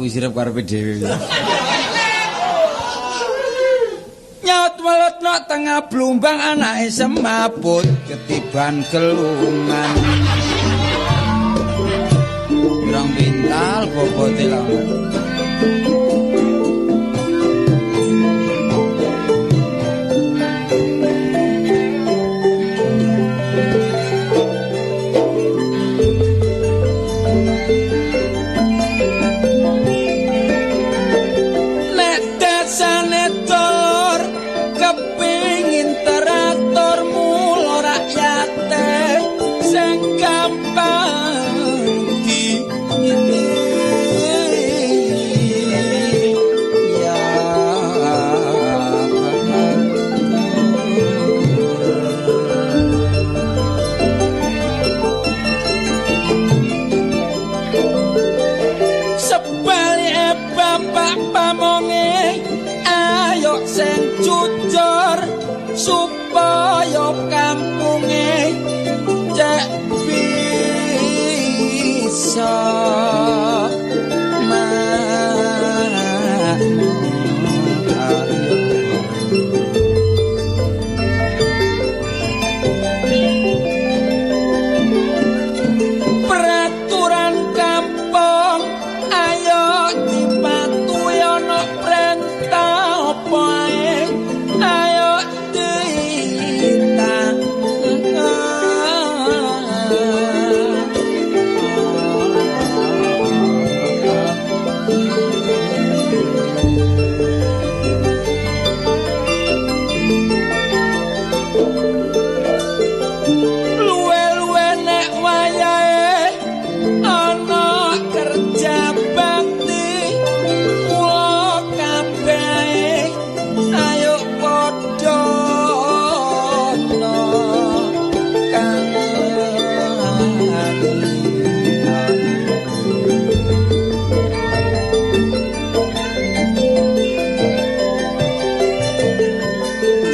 Aku sirep karepe dhewe. Nyaut welut nok tengah blumbang anake semaput ketiban gelungan. Pirang pintal bobote lho. Supaya kampunge cek bisa peraturan kampung ayo dipatuhi ana perintah apa ae ayo. Luwe-luwe nek wayahe ana kerja bakti mula kabeh ayo padha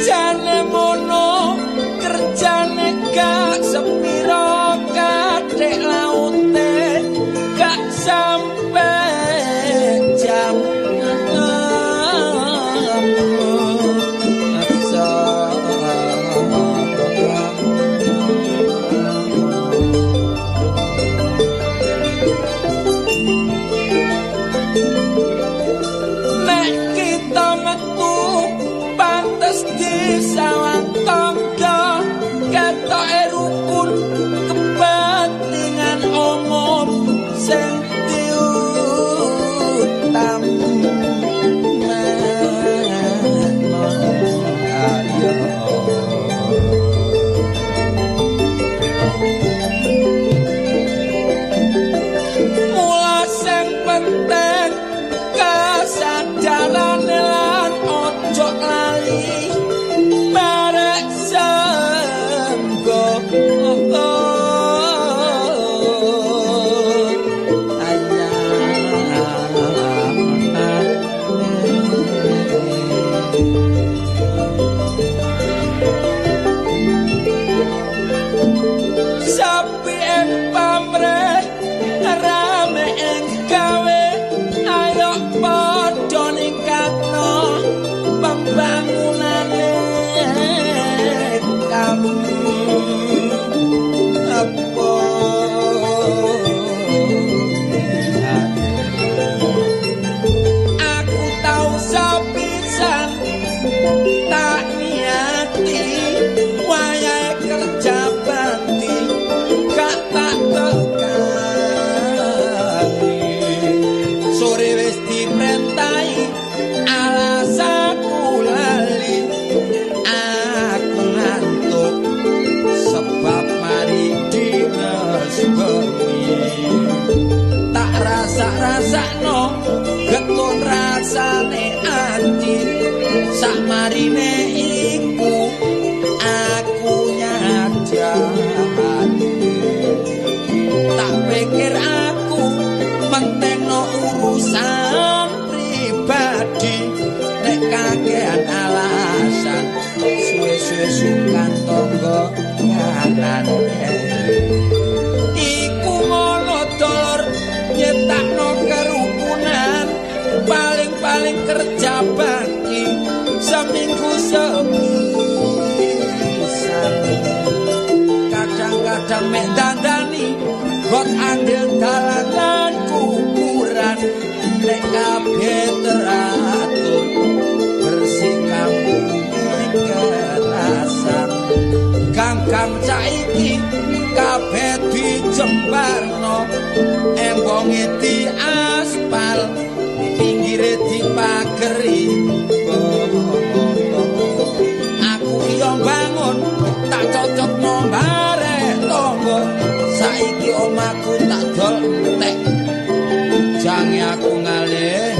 jane mono kerjane gak sepiro kathik laute gak sampe jam nek kita metu pantes disawang tangga ketoke rukun kepentingan umum sing diutam. Mula sing penting kesadaran lan ojo lali barek senggo. Kadang mek dandani got andil dalan lan kuburan. Nek kabeh teratur bersih kampunge kerasan. Kang-kang saiki kabeh dijembarno, embonge diaspal, pinggire dipageri. Aku iya bangun tak cocokno barek tangga. Saiki omahku tak dol entek, jange aku ngalih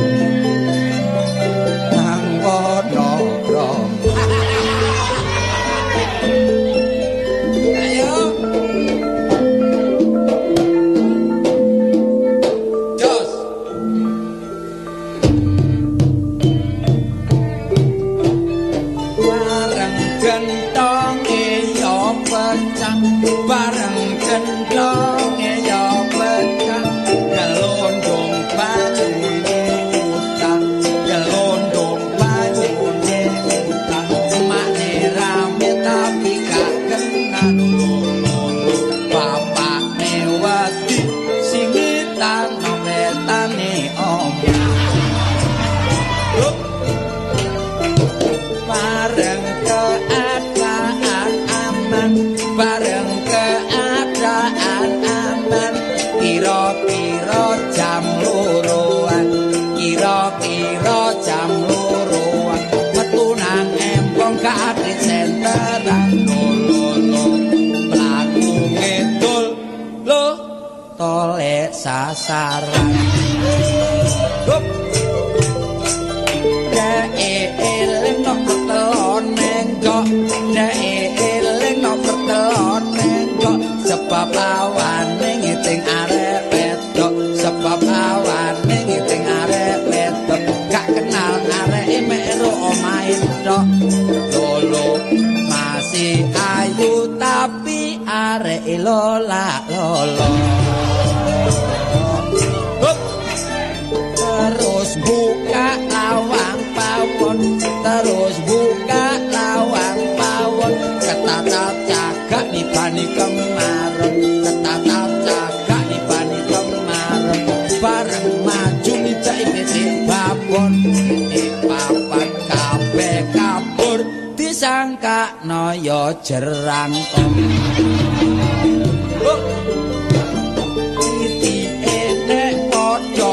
nang Wonokromo. Ayo jos. Bareng gentonge yo pecah, bareng gentonge yo pecah, gelondong banyune utang, gelondong banyune utang. Makne rame tapi gak kenal, bapakne wedi singitan metane omah. Bareng keadaan aman, bareng keadaan aman, kira-kira jam loroan, kira-kira jam loroan, metu nang embong gak adit senteran. Lho mlaku ngidul lho tolek sasaran. Hup. Dek eling nok pertelon nenggok, dek eling nok pertelon nenggok, sebab awane ngiting arek wedok, sebab awane ngiting arek wedok, gak kenal areke mek ero omahe tok. Lolo masih ayu tapi areke lola lolo. Hup. Terus buka lawang pawon, terus buka lawang pawon, ketatap cagak nibani kemarin, ketatap cagak nibani kemarin, bareng maju ngijaki pitik babon, pitik papat kabeh kabur, disangka noyo jerangkong.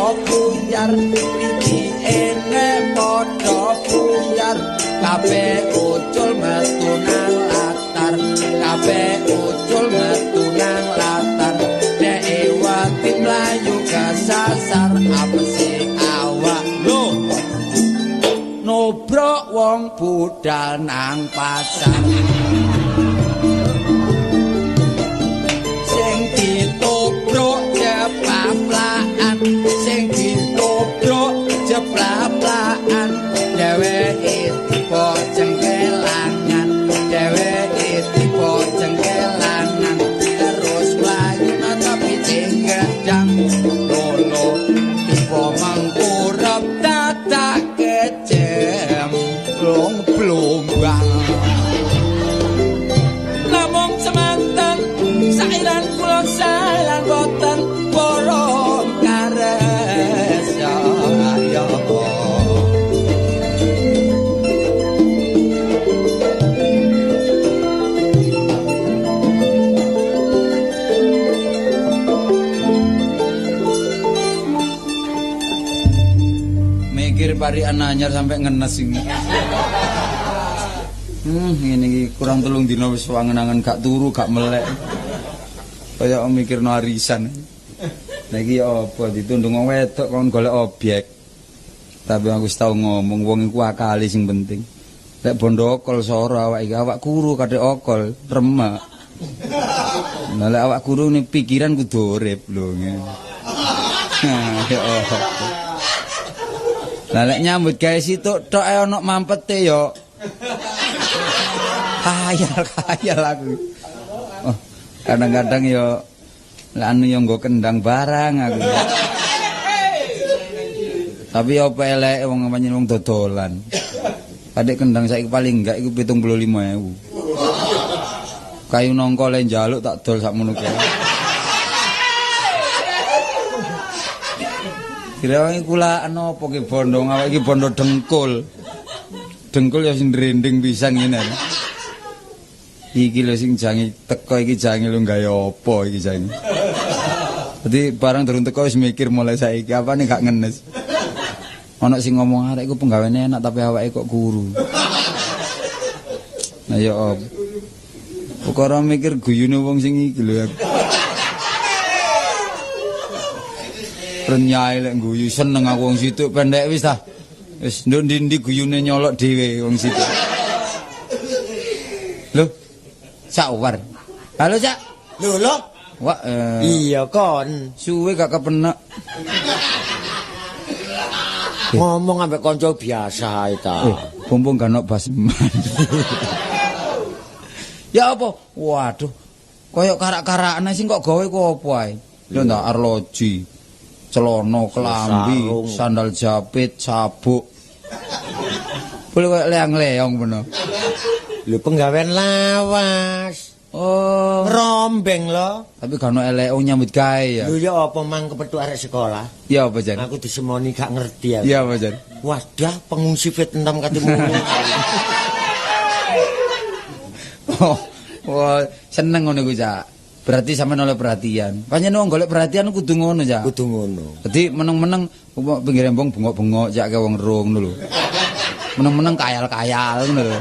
Buyar, iki enek padha buyar, kabeh ucul metu nang latar, kabeh ucul metu nang latar, nek wedi mlayu kesasar, apese awak lho nobrok wong budal nang pasar. Sing ditobrok jeplaplakan, sing ditobrok jeplaplakan, dheweke tiba cengkelangan, dheweke tiba cengkelangan, terus mlayu natap piting gedang, lolo tiba mangkurep dadak kecemplung blombang. Namung semanten sairan kula salan boten borong kares ya ya. Mikir parikan anyar sampai ngenes iki. Ngene iki kurang 3 dina wis wangen-angen gak turu, gak melek. Kaya mikirno arisan. Lah iki ya apa ditundung wong wedok kon golek objek. Tapi aku wis tau ngomong wong iku akale sing penting. Lek bondo okol soro awak iki, awak kuru kadek okol, remek. Lah lek awak kuru ni pikiran kudu urip lho ngene. Ya apa. Lah lek nyambut gawe situk tok ae ana mampete ya. Khayal aku. Oh, kadang-kadang ya lek anu ya nggo kendang barang aku. Tapi apa eleke wong pancen wong dodolan. Kadek kendang saiki paling enggak iku 75.000. Kayu nangka le njaluk tak dol sakmono kuwi. Direwangi kulaan apa ki bondo awake iki bondo dengkul. Dengkul ya sing ndrending pisan ngene. Iki lho sing jangi teko iki jangi lho gawe apa iki jangi. Dadi barang durung teko wis mikir mulai saiki apane gak ngenes. Ana sing ngomong arek iku penggaweane enak tapi awake kok kuru. Nah ya apa. Perkara mikir guyune wong sing iki lho. Renyai lek guyu seneng aku wong situk pendek wis ta. Wis nduk ndi-ndi guyune nyolok dhewe wong situk. Lho, Cak War. Halo Cak. Lho lho. Wah, iya kon. Suwe gak kepenek. Ngomong ambek kanca biasa ae ta. Mumpung gak ono basman. Ya apa? Waduh. Koyok karak-karakane sing kok gawe ku apa ae? Lho ndak arloji. Celana, kelambi, sandal japit, sabuk. Boleh koyo leang-leong bener. Lho penggawean lawas. Oh, rombeng lho. Tapi gak ono eleke nyambut gawe ya. Lho ya apa mang kepethuk arek sekolah? Ya apa jan? Aku disemoni gak ngerti aku. Ya apa jan? Wadah pengungsi Vietnam katimu. Oh, wah, seneng ngono iku, Cak. Berarti sampean oleh perhatian. Pancen wong golek perhatian kudu ngono, Cak. Kudu ngono. Dadi meneng-meneng pinggir embong bengok-bengok cak ke wong rung ngono lho. Meneng-meneng kayal-kayal ngono lho.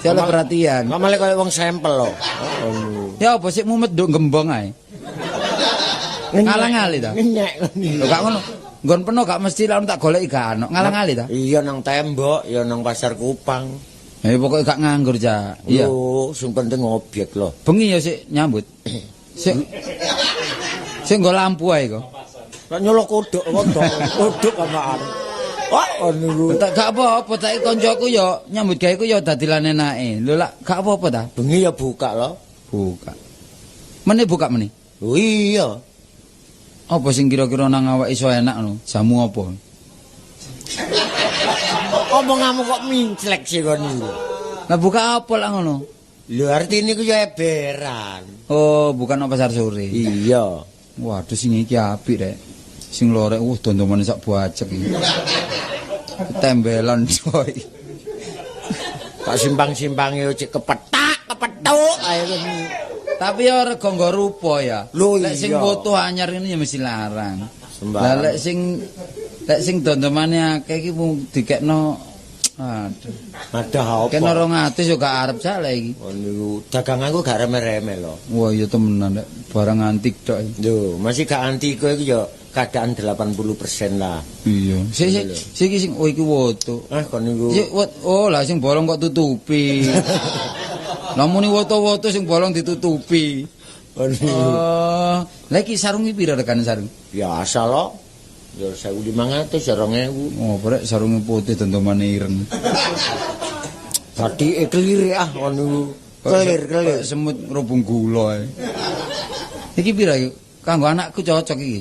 Cak oleh perhatian. Kok malah koyo wong sampel lho. Ya apa sik mumet nduk gembong ae. Ngalang-ngali ta? Ngenyek lho gak ngono. Nggon peno gak mesti lamun tak goleki gak ono. Ngalang-ngali ta? Iya nang tembok, ya nang pasar Kupang. Ya pokoke gak nganggur, Cak. Iya. Lho, sing penting objek lho. Bengi ya sik nyambut. Sik sik nggo lampu ae kok. Kok nyolok kodhok kodhok, kodhok apaan. Wah, niku. Tak gak apa-apa, tak koncoku ya nyambut gawe ku ya dadi lan enake. Lho lak gak apa-apa ta? Bengi ya buka lho. Buka. Mene buka mene. Oh iya. Apa sing kira-kira nang awak iso enak lho? Jamu apa? Omonganmu kok minclek sih kon niku. Lah buka apa lak ngono? Lho artine ku ya eberan. Oh, bukan pasar sore. Iya. Waduh sing iki apik rek. Sing lorek dondomane sak buacek iki. Ketembelan coy. Kok simpang-simpange cek kepetak, kepethuk ae kene. Tapi ya rega nggo rupa ya. Lek sing foto anyar ngene ya mesti larang. Lah lek sing dondomane akeh iki mung dikekno aduh. Madah apa? Kena 200 yo gak arep sak lek iki. Oh niku daganganku gak reme-reme lho. Wah iya temenan nek barang antik tok. Lho, masih gak antik iku ya keadaan 80% lah. Iya. Sik sik iki sing oh iki woto. Ah kok niku. Sik oh lah sing bolong kok tutupi. Lah muni woto-woto sing bolong ditutupi. Oh niku. Oh, lha iki sarung iki pira regane sarung? Biasa lho. Ya 1500 ya 2000. Oh, brek sarunge putih dondomane ireng. Batike klire ah ngono. Kelir-kelir semut ngrubung gula ae. Iki pira iki? Kanggo anakku cocok iki.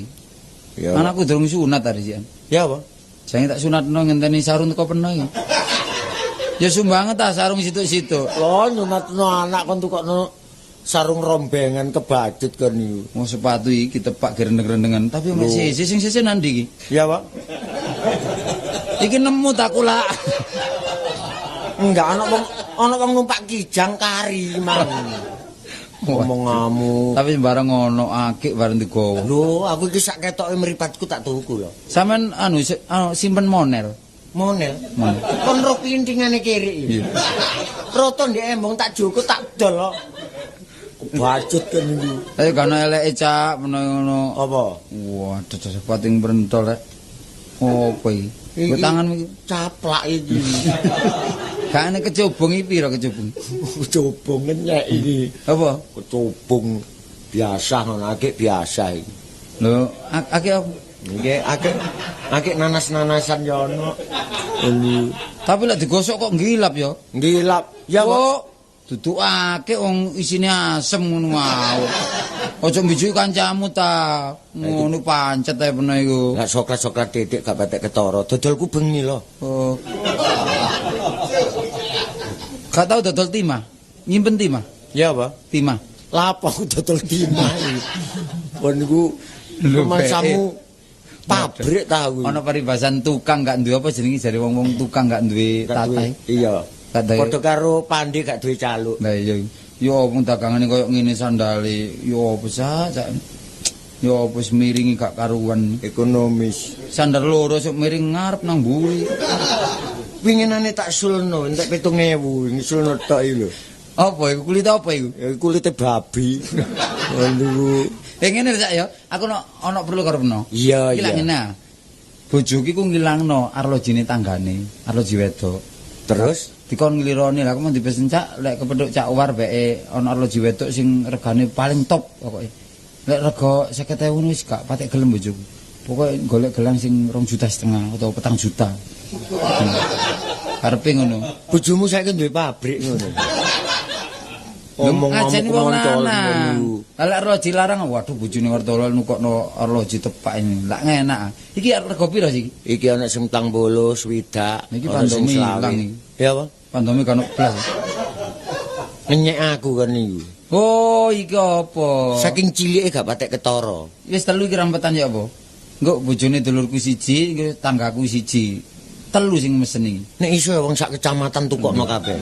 Ya. Anakku durung sunat tadi sian. Ya apa? Jange tak sunatno ngenteni sarung teko peno iki. Ya sumbanget ta sarung situk-situk. Lho nyunatno anak kon tukokno sarung rombengan kebacut kon niku. Mau sepatu iki tepak gerendeng-rendengan, tapi mek sisi sing sisi nandi iki. Iya, Pak. Iki nemu tak kula. Enggak ana wong numpak kijang kari mang. Omonganmu. Tapi sembarang ono akik bareng digowo. Lho, aku iki sak ketoke mripatku tak tuku lho. Sampeyan anu simpen monel. Monel. Kon ro pintingane kiri iki. Roto ndek embong tak joko tak dol kok. Kebacut kan niku. Ayo gak ono eleke Cak, menawa ngono. Apa? Waduh, pating brentol rek. Opo iki? Nggo tanganmu iki caplak iki. Gak ana kecubung iki pira kecubung? Kecubung ngenyek iki. Apa? Kecubung biasa ngono, akik biasa iki. Lho, akik apa? Nggih, akik akik nanas-nanasan ya ono. Tapi lek digosok kok ngilap ya. Ngilap. Ya kok duduk akik wong isine asem ngono wae. Aja mbijuki kancamu ta. Ngono pancet ae peno iku. Lah soklat-soklat titik gak patek ketara. Dodolku bengi lho. Oh. Gak tau dodol timah. Nyimpen timah. Ya apa? Timah. Lah apa aku dodol timah iki. Kon niku masamu pabrik ta aku. Ana paribasan tukang gak duwe apa jenenge jare wong-wong tukang gak duwe tatah. Iya. Padha karo pandi gak duwe caluk. Lah iya. Yo wong dagangane koyo ngene sandale. Yo apa sak. Yo apa miringi gak karuan. Ekonomis. Sandal loro sok miring ngarep nang mburi. Winginane tak sulno entek 7.000, sulno tok iki lho. Apa iku kulite apa iku? Ya kulite babi. Waduh. Ngene sak ya, aku ono perlu karo peno. Iya, iya. Iki lak ngene. Bojoku iku ngilangno arlojine tanggane, arloji wedok. Terus dikon nglironi lah aku mau dipesen cak lek kepethuk cak war beke ana arloji wedok sing regane paling top pokoke. Lek rega 50.000 wis gak patek gelem bojoku. Pokoke golek gelang sing 2,5 juta atau 4 juta. Karepe ngono. Bojomu saiki duwe pabrik ngono. Omong-omong wong lanang. Lah lek arloji larang waduh bojone wartolo nukokno arloji tepak ini. Lak enak. Iki rega piro sih? Iki ana sing 40, 60, iki pandome ilang iki. Ya apa? Pandome kan blas. Ngenyek aku kan niku. Oh, iki apa? Saking cilike gak patek ketara. Wis telu iki rampetan ya apa? Engko bojone dulurku siji, tanggaku siji. Telu sing mesen iki. Nek iso wong sak kecamatan tukokno kabeh.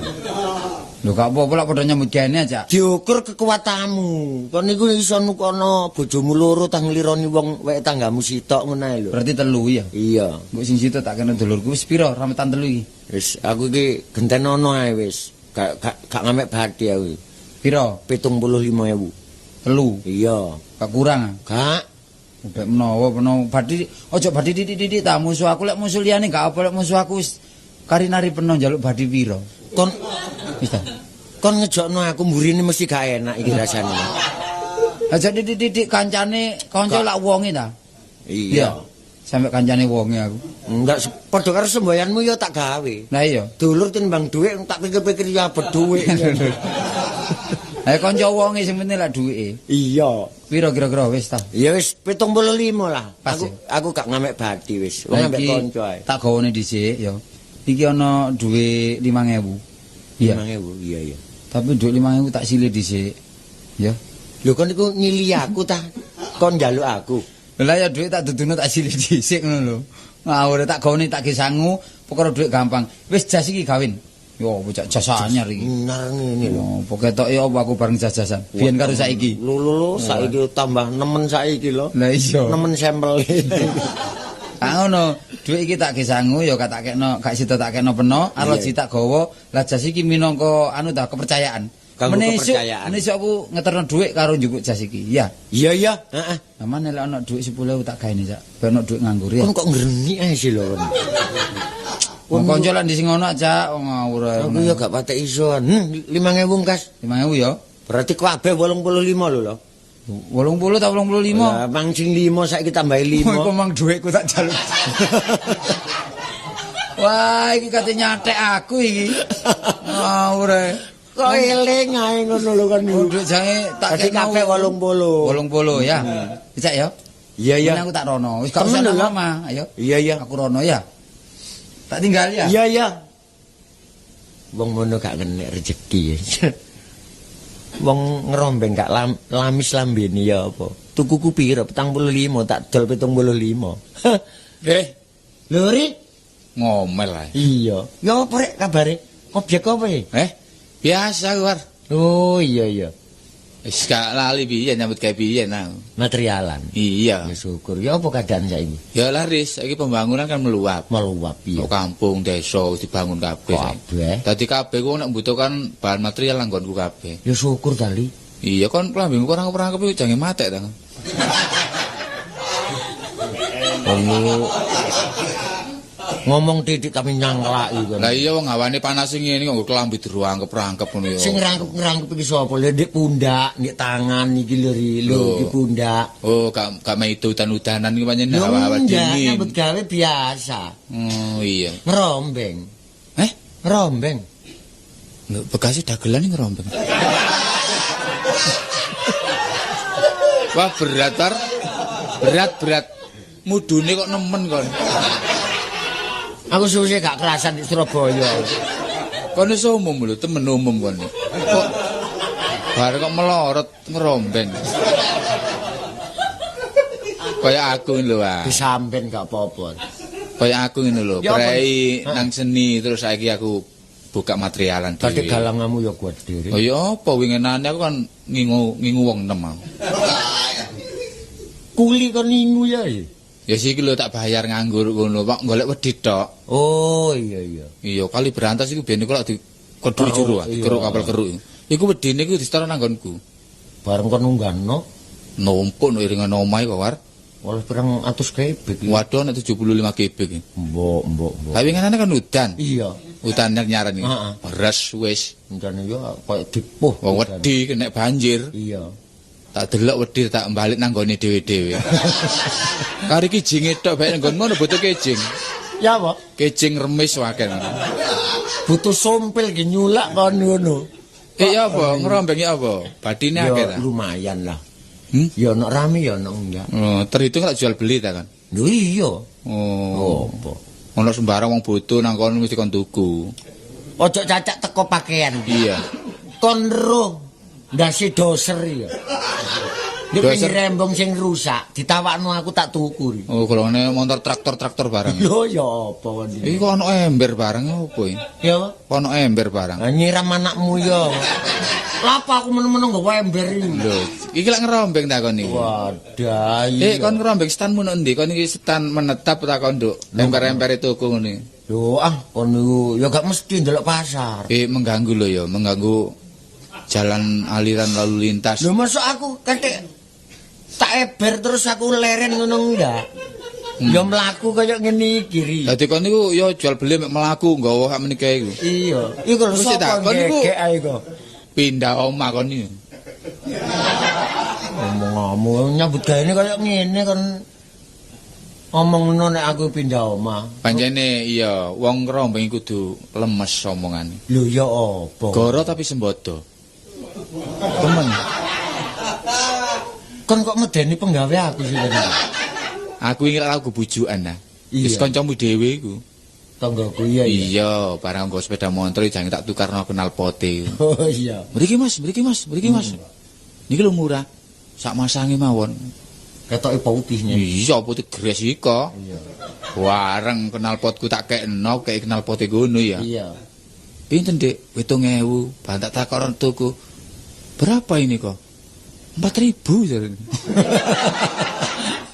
Lho gak apa-apa lak padha nyambut gaene aja. Diukur kekuatanmu. Kon niku iso nukono bojomu loro ta nglironi wong wek tanggamu sitok ngono ae lho. Berarti telu ya? Iya. Engko sing sitok tak kena dulurku wis pira rampetan telu iki? Wis aku iki gentenono ae wis. Gak ngamek bathi aku. Pira? 75.000. Telu. Iya. Gak kurang. Gak. Mbek menawa menawa bathi aja bathi titik-titik ta musuh aku lek musuh liyane gak apa lek musuh aku wis kari-nari peno njaluk bathi pira. Kon wis ta. Kon ngejokno aku mburine mesti gak enak iki rasane. Aja titik-titik kancane kanca lak wonge ta. Iya. Sampai kancane wonge aku. Enggak padha karo semboyanmu ya tak gawe. Lah iya. Dulur timbang dhuwit tak pikir-pikir ya berduit. Ayo kanca wonge sing penting lak duwike. Iya. Piro kira-kira wis ta? Ya wis 75 lah. Aku gak ngamek bathi wis. Wong ambek kanca ae. Tak gawane dhisik ya. Iki ana dhuwit 5.000. Iya. 5.000, iya iya. Tapi dhuwit 5.000 tak silih dhisik. Ya. Lho kon niku nyili aku ta? Kon njaluk aku. Lah ya dhuwit tak duduno tak silih dhisik ngono lho. Ngawur tak gawane tak ge sangu, perkara dhuwit gampang. Wis jas iki gawin. Yo bocah jas anyar iki. Bener ngene lho. Apa ketoke apa aku bareng jas-jasan. Biyen karo saiki. Lho lho lho, saiki tambah nemen saiki lho. Lah iya. Nemen sampel. Ah ngono, dhuwit iki tak ge sangu ya gak tak kekno, gak sida tak kekno peno, arloji tak gawa. Lah jas iki minangka anu ta kepercayaan. Kepercayaan. Menesuk aku ngeterno dhuwit karo njupuk jas iki. Iya. Iya iya, heeh. Lah mane lek ana dhuwit 10.000 tak gaene sak. Ben ana dhuwit nganggur ya. Kon kok ngrenik ae sih lho kon. Wong kanca lak ndi sing ono cak wong ngawur ae. Aku ya gak patek iso. 5.000 kas. 5.000 ya. Berarti kabeh 85 lho lho. 80 ta 85? Lah mang sing 5 saiki tambahi 5. Iku mang dhuwitku tak jaluk. Wah, iki kate nyatek aku iki. Ngawur ae. Kok eling ae ngono lho kon. Dhuwit jange tak kene kabeh 80. 80 ya. Cak ya. Iya iya. Aku tak rono. Wis gak usah nang omah, ayo. Iya iya. Aku rono ya. Tak tinggal ya? Iya iya. Wong ngono gak ngenek rejeki. Wong ngerombeng gak lamis lambene ya apa. Tukuku piro? 45 tak dol 75. Eh, lho Ri ngomel ae. Iya. Ya apa rek kabare? Objek apa e? Biasa war. Oh iya iya. Wis gak lali piye nyambut gawe piye aku. Materialan. Iya. Ya syukur. Ya apa keadaan saiki? Ya laris, saiki pembangunan kan meluap. Meluap iya. Kok kampung, desa wis dibangun kabeh. Kabeh. Dadi kabeh ku nek mbutuhkan bahan material anggonku kabeh. Ya syukur tali. Iya kon klambimu kurang perangkep iku jange matek ta. Wong ngomong titik tapi nyangklaki kon. Lah iya wong hawane panas ngene kok nggo klambi diruangkep-rangkep ngono ya. Sing ngrangkep-ngrangkep iki sapa? Lho ndek pundak, ndek tangan iki lho Ri. Lho iki pundak. Oh, gak maido udan-udanan iki pancen hawa-hawa dingin. Nyambut gawe biasa. Oh iya. Ngerombeng. Eh? Ngerombeng. Lho bekase dagelan iki ngerombeng. Wah berat tar. Berat-berat. Mudune kok nemen kon. Aku suwe gak kerasan di Surabaya. Kon iso umum lho, temen umum kon. Kok Bar kok melorot ngerombeng. Kaya aku lho, Pak. Disamben gak apa-apa. Kaya aku ngene lho, Ya apa? prei nang seni terus saiki aku buka materialan Tadi dhewe. galangamu ya kuat diri. Oh ya apa winginane aku kan ngingu wong 6 aku. Kuli kon ningu ya. Iya. Ya siki lho tak bayar nganggur ngono, Pak, golek wedi tok. Oh iya iya. Iya, kali berantas iku biyen iku lak dikedhuk jero, Iya. dikeruk kapal keruk. Iku wedine iku disetara nang nggonku. Bareng kon unggahno Numpuk no iringan omahe kok, War. oleh pirang atus kebek. Waduh nek 75 kebek. iki. Mbok mbok mbok. Tapi winginane kan udan. Iya. Udan nyaran iki. Heeh. Beres wis. Encane yo koyo dipuh. Wong wedi kena banjir. Iya. Tak delok wedi tak balik nang nggone dhewe-dhewe. Kari ki jinge tok bae nang nggonmu butuh kijing. Ya apa? Kijing remis wae. Butuh sompil ki nyulak kon ngono. Eh ya apa? Ngerombeng ya apa? Badine akeh Ya ta? lumayan lah. Hmm? Ya ono rame ya ono enggak. Oh, terhitung lak jual beli ta kan? Lho iya. Oh. Apa? Ono sembarang wong butuh nang kono mesti kon tuku. Ojo cacak teko pakaian. Iya. Kon roh ndase doser ya. Di Doser? pinggir rembong sing rusak, ditawakno aku tak tuku. Ri. Oh, golongane motor traktor-traktor barang. Lho ya apa kon Iki kok ono ember barang opo iki? Ya apa? Kok ono ember barang. Lah nyiram anakmu ya. Lapa aku men-men nggawa ember iki. Lho, iki lak ngerombeng ta kon iki. Wadah iya. Eh, kon ngerombeng stanmu nang ndi? Kon iki stan menetap ta kon nduk? Emper-empere toko ngene. Lho ah kon niku ya gak mesti ndelok pasar. Eh, mengganggu lho ya, mengganggu jalan aliran lalu lintas. Lho masuk aku ketik tak eber terus aku leren ngono enggak. Ya mlaku kaya ngene iki ri. Dadi kon niku ya jual beli mek mlaku nggawa sak menike iku. Iya, iku lho Terus sapa tak, kon niku- ngegek ae kok. Pindah omah kon niku. Ngomong-ngomong nyambut gaene kaya ngene kon ngomongno nek aku pindah omah. Pancene iya, wong ngerombeng iku kudu lemes omongane. Lho ya apa? Goro tapi sembodo. Temen. Kon kok medeni penggawe aku sih tadi. Aku iki lak aku bujukan nah. Iya. Wis kancamu dhewe iku. Tanggaku iya iya. Iya, barang nggo sepeda motor jangan tak tukarno knalpote. Oh iya. Mriki Mas, mriki Mas, mriki Mas. Niki lho murah. Sak masange mawon. Ketoke putihnya. Iya, putih gres iko. Iya. Wareng knalpotku tak kekno, kek knalpote ngono ya. Iya. Pinten, Dik? 7.000. Ban tak takon tuku. Berapa ini kok? 4.000 jarene.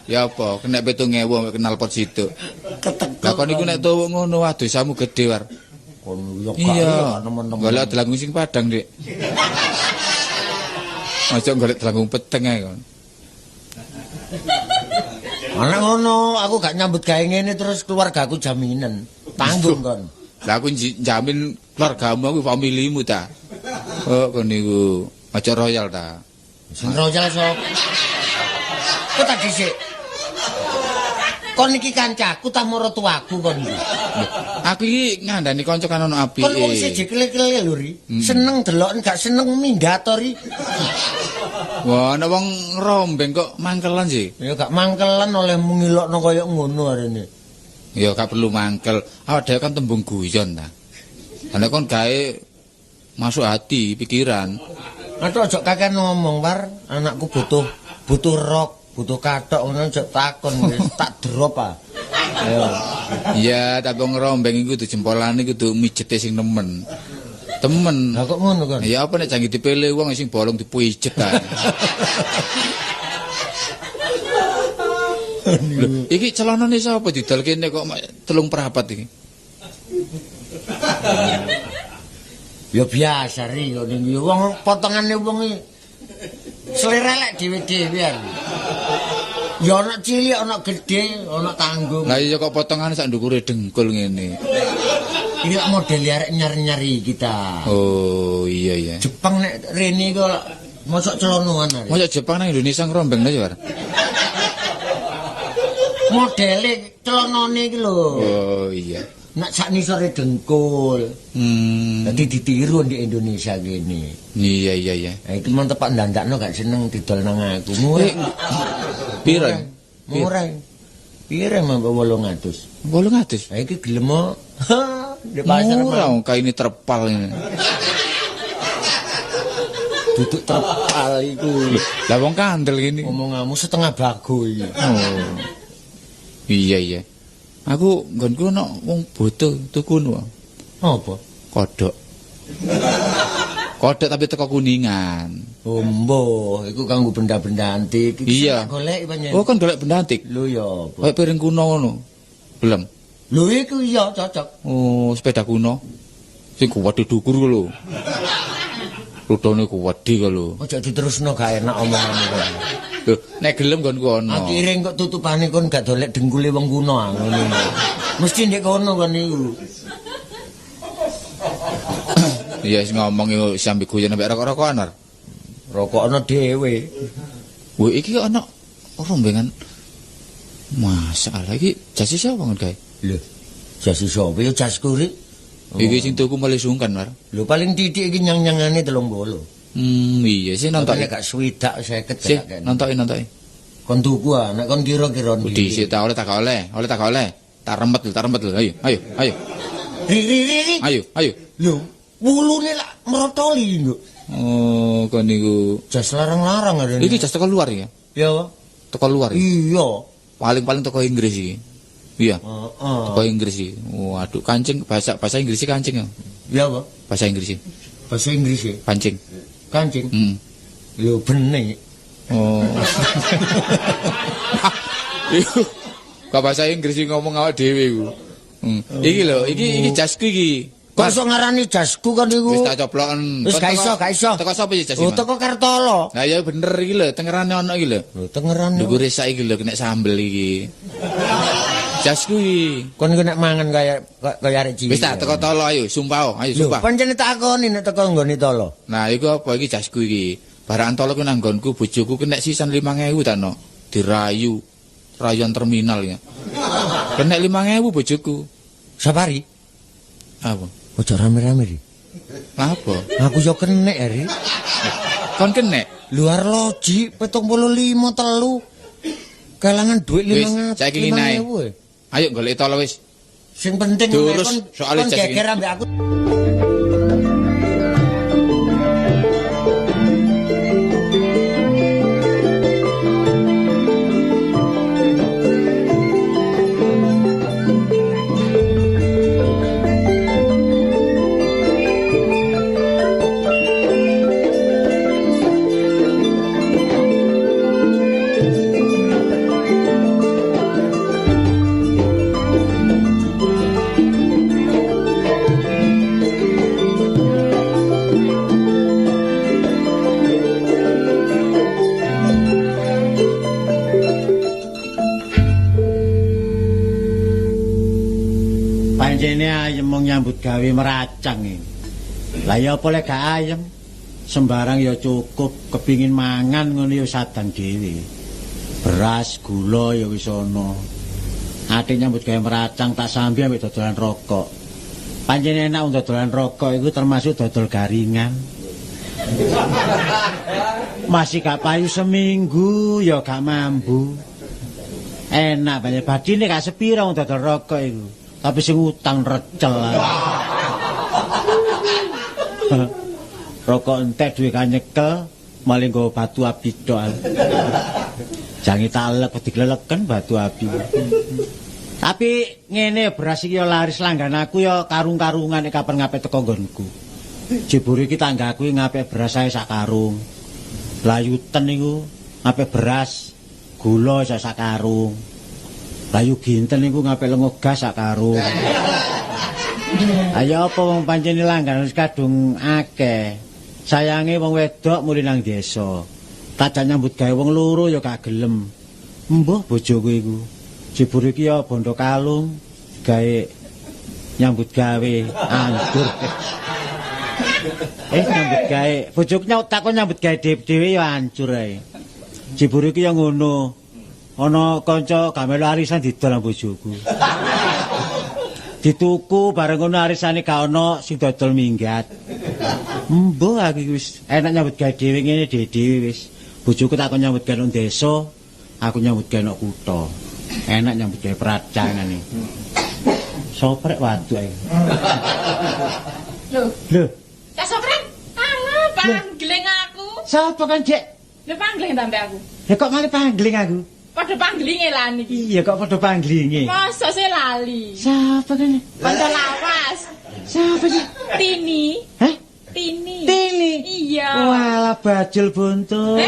Ya apa, kena 7.000 ambek knalpot situ. Keteko. Lah kon iku nek tuwuk ngono, wah dosamu gedhe war. Kon yo gak iya Iya. nemen-nemen. Golek delanggung sing padang, Dik. Aja golek delanggung peteng ae kon. Ana ngono, aku gak nyambut gawe ngene terus keluargaku jaminan. Tanggung kon. Lah aku jamin keluargamu aku familimu ta. Oh kon niku aja royal ta. Sing royal sapa? Kok tak dhisik. Kon iki kancaku ta maratuaku kon iki. Lho, aku iki ngandani kanca kan ono apike. Kon wong siji kele-kele lho ri. Seneng deloken gak seneng minggat to ri. Wah, ana wong ngrombeng kok mangkelan sih. Ya gak mangkelan oleh ngilokno kaya ngono arene. Ya gak perlu mangkel. Awak dhewe kan tembung guyon ta. Lah kon gawe masuk hati, pikiran. Aduh aja kakean ngomong war, anakku butuh butuh rok, butuh kathok ngono aja takon wis tak drop ah. Ayo. Iya, tapi wong ngrombeng iku kudu jempolane kudu mijete sing nemen. Temen. Lah kok ngono kon? Ya apa nek jangi dipilih wong sing bolong dipijet ta. Lho, iki celanane sapa didol kene kok mek 3/4 iki? Ya biasa ri kok ning wong potongane wong iki selera lek dhewe-dhewe ari. Ya ana cilik, ana gedhe, ana tanggung. Lah iya kok potongane sak ndukure dengkul ngene. Iki lak model arek nyar-nyari kita. Oh iya iya. Jepang nek rene iku lak mosok celonoan arek. Mosok Jepang nang Indonesia ngrombeng lho ya, War? Modele celonone iki lho. Oh iya. Nek sak nisore dengkul. Dadi ditiru di Indonesia kene. Iya iya iya. Nah, iki mon tepak ndandakno gak seneng didol nang aku. Murah. Piro? Murah. Piro mampu 800. 800. Nah, iki gelem kok. Di pasar Murah wong kaine terpal ngene. Duduk terpal iku. Lah wong kandel gini. Omonganmu setengah bago iki. Oh. Iya iya. Aku nggonku ono wong boto tuku nu. Apa? Kodhok. Kodhok tapi teko Kuningan. Oh, mboh, iku kanggo benda-benda antik. Iya. Golek pancen. Oh, kan golek benda antik. Lho ya apa? Kayak piring kuno ngono. Belum. Lho iku iya cocok. Oh, sepeda kuno. Sing kuwedhe dukur ku lho. Rudone kuwedhe ku lho. Ojo diterusno gak enak omonganmu kok. Lho, nek gelem nggonku ono. Akhire kok tutupane kon gak dolek dengkule wong kuno ah ngono. Mesti ndek kono kon niku. Iya wis ngomong iku sampe guyon ambek rokok-rokokan ar. Rokokno dhewe. Wah, iki kok ono rombengan. Masalah iki jas sapa ngon gawe? Lho, jas sapa ya jasku rik. Iki sing tuku mulai sungkan, Mar. Lho paling titik iki nyang-nyangane 30. Iya sih nontoki gak swidak 50 sih, nontoki. Kon tuku ah, nek kon kira-kira ndi. Dhisik ta oleh tak oleh, oleh tak oleh. Tak remet lho, ayo, ayo, ayo. Ri. Ayo, ayo. Lho, wulune lak mrotoli lho. Oh, kon niku jas larang-larang arene. Iki jas teko luar ya? Iya, Pak. Teko luar. Iya. Paling-paling teko Inggris iki. Iya. Heeh. Teko Inggris iki. Waduh, kancing bahasa Inggris kancing ya. Iya, Pak. Bahasa Inggris. Bahasa Inggris ya? Pancing. Kancing. Heeh. Lho bening. Oh. Iku kok bahasa Inggris ngomong awak dhewe iku. Iki lho, iki jasku iki. Kok iso ngarani jasku kan iku? Wis tak coploken. Wis gak iso, gak iso. Teko sapa iki jas iki? Oh, teko Kartolo. Lah ya bener iki lho, tengerane ono iki lho. Lho, tengerane. Dhuwure sak iki lho kena sambel iki. Jasku iki. Kon iku nek mangan kaya kaya arek cilik. Wis tak teko tolo ayo, sumpah, ayo sumpah. Lho, pancen tak akoni nek teko nggone tolo. Nah, iku apa iki jasku iki? Barang tolo ku nang nggonku bojoku kena sisan 5000 ta no. Dirayu. Rayuan terminal ya. Kena 5000 bojoku. Safari. Apa? Ojo rame-rame ri. Apa? Aku yo kenek ri. Kon kenek? Luar loji 75 telu. Kelangan duit 500. Saiki ngene ae. Ayo golek tolo wis. Sing penting kon geger ambek aku. Pancene ayem mung nyambut gawe meracang iki. Lah ya apa lek gak ayem? Sembarang ya cukup, kepingin mangan ngono ya sadang dhewe. Beras, gula ya wis ana. Ate nyambut gawe meracang tak sambi ambek dodolan rokok. Pancene enak wong dodolan rokok iku termasuk dodol garingan. Masih gak payu seminggu ya gak mambu. Enak banyak badine gak sepira wong dodol rokok iku. Tapi sing utang recel. Rokok entek duwe kanyekel, maling nggawa batu api tok. Jange talek digleleken batu api. Tapi ngene beras iki ya laris langgan aku ya karung-karungan nek kapan ngape teko nggonku. Jebure iki tanggaku ngape beras ae sak karung. Layuten niku ngape beras, gula sak karung. Layu ginten niku ngape lengo gas sak karung. Ayo apa wong pancene langganan wis kadung akeh. Sayange wong wedok muli nang desa. Tajak nyambut gawe wong loro ya gak gelem. Mbuh bojoku iku. Jebur iki ya bondo kalung gawe nyambut gawe anggur. Nyambut gawe. Bojoku takon nyambut gawe dhewe ya hancur ae. Jebur iki ya ngono. Ana kanca gak melu arisan didol nang bojoku. Dituku bareng ngono arisane gak ana sing dodol minggat. Mbuh aku iki wis enak nyambut gawe dhewe ngene dhewe wis. Bojoku takon nyambut gawe nang desa, aku nyambut gawe nang kutha. Enak nyambut gawe pracangane. Soprek waduk ae. Lho. Lho. Cak Soprek, alah pangleng aku. Sapa kan, Cek? Lho pangling ta mbek aku. Ya kok malah pangling aku? Padha panglinge lah niki. Iya kok padha panglinge. Mosok sih lali. Sapa kan? Kanca lawas. Sapa sih? Tini. Hah? Tini. Tini. Iya. Walah bajul buntung.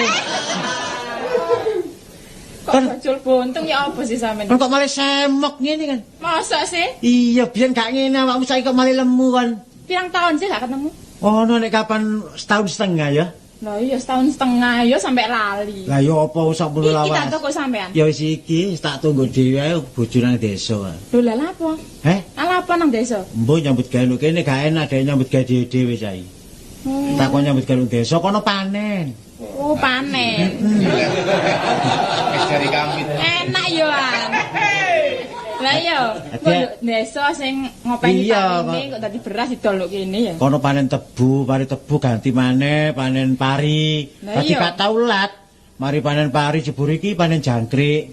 Kok bajul buntung ya apa sih sampean? Kok malah semok ngene kan? Mosok sih? Iya, biyen gak ngene awakmu saiki kok malah lemu kan. Pirang tahun sih gak ketemu? Oh, nek kapan setahun setengah ya? Lah iya setahun setengah ya sampe lali. Lah ya apa sak mulu lawas. Iki tak toko sampean. Ya wis iki tak tunggu dhewe ae bojo nang desa. Lho lha apa? Heh? Ala apa nang desa? Mbok nyambut gawe kene gak enak dhewe nyambut gawe dhewe-dhewe saiki. Tak kon nyambut gawe desa kono panen. Oh, panen. Wis dari kambing. Enak yo an. Lah iya, kok desa sing ngopeni parine kok dadi beras didol kene ya. Kono panen tebu, pari tebu ganti maneh, panen pari. Dadi gak tau lat. Mari panen pari jebur iki panen jangkrik.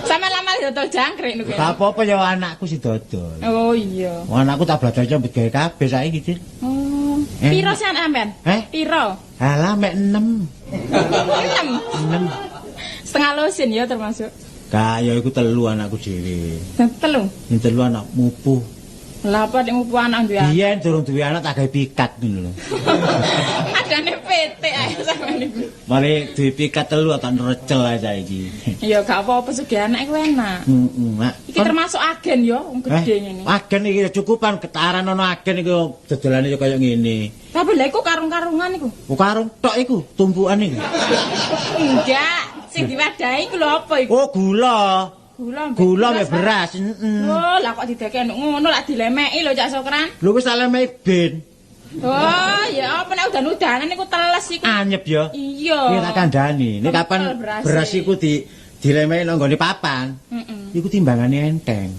Sama lama dodol jangkrik niku. Gak apa-apa ya anakku sing dodol. Oh iya. Wong anakku tak belajar nyambut gawe kabeh saiki, Cil. Oh. Piro sih anak sampean? Piro? Alah mek 6. 6. 6. Setengah lusin ya termasuk. Gak, ya iku 3 anakku dhewe. Telu? Ini 3 anak mupuh. Lha apa nek mupuh anak duwe anak? Biyen durung duwe anak tak gawe pikat ngono lho. Adane PT ae sampean niku. Mari duwe pikat 3 tak recel ae saiki. Ya gak apa-apa sugih anak iku enak. Heeh. Iki termasuk agen ya wong gedhe ngene. Agen iki cukupan ketaran ana agen iku dodolane ya kaya ngene. Tapi lha iku karung-karungan iku. Oh karung tok iku tumpukan iku. Enggak. Sing diwadahi iku lho apa iku? Oh, gula. Gula mbek beras. Heeh. Oh, lah kok didekek ngono lak dilemeki lho Cak Sokran. Lho wis tak lemeki ben. Oh, ya apa nek udan-udanan iku teles iku. Anyep ya. Iya. Iki tak kandhani. Nek kapan beras iku dilemeki nang nggone papan. Heeh. Iku timbangane enteng.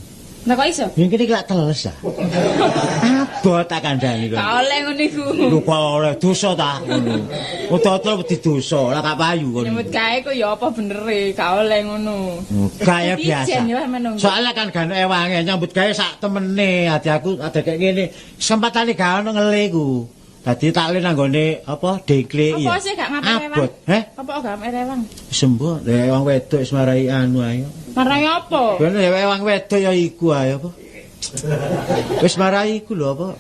Lah kok iso? Yen kene iki lak teles ah. Abot tak kandhani kok. Gak oleh ngono iku. Lho kok oleh dosa ta ngono. Dodol wedi dosa, lah gak payu kono. Nyambut gawe ku ya apa benere, gak oleh ngono. Gaya biasa. Soalnya kan gak ono ewange nyambut gawe sak temene, ati aku ada kayak ngene. Kesempatane gak ono ngele iku. Dadi tak le nang nggone apa dengklik ya. Apa sih gak ngapake rewang? Heh? Apa gak ngapake rewang? Sembuh, lek wong wedok wis marai anu ae. Marai apa? Ben lek wong wedok ya iku ae apa. Wis marai iku lho apa.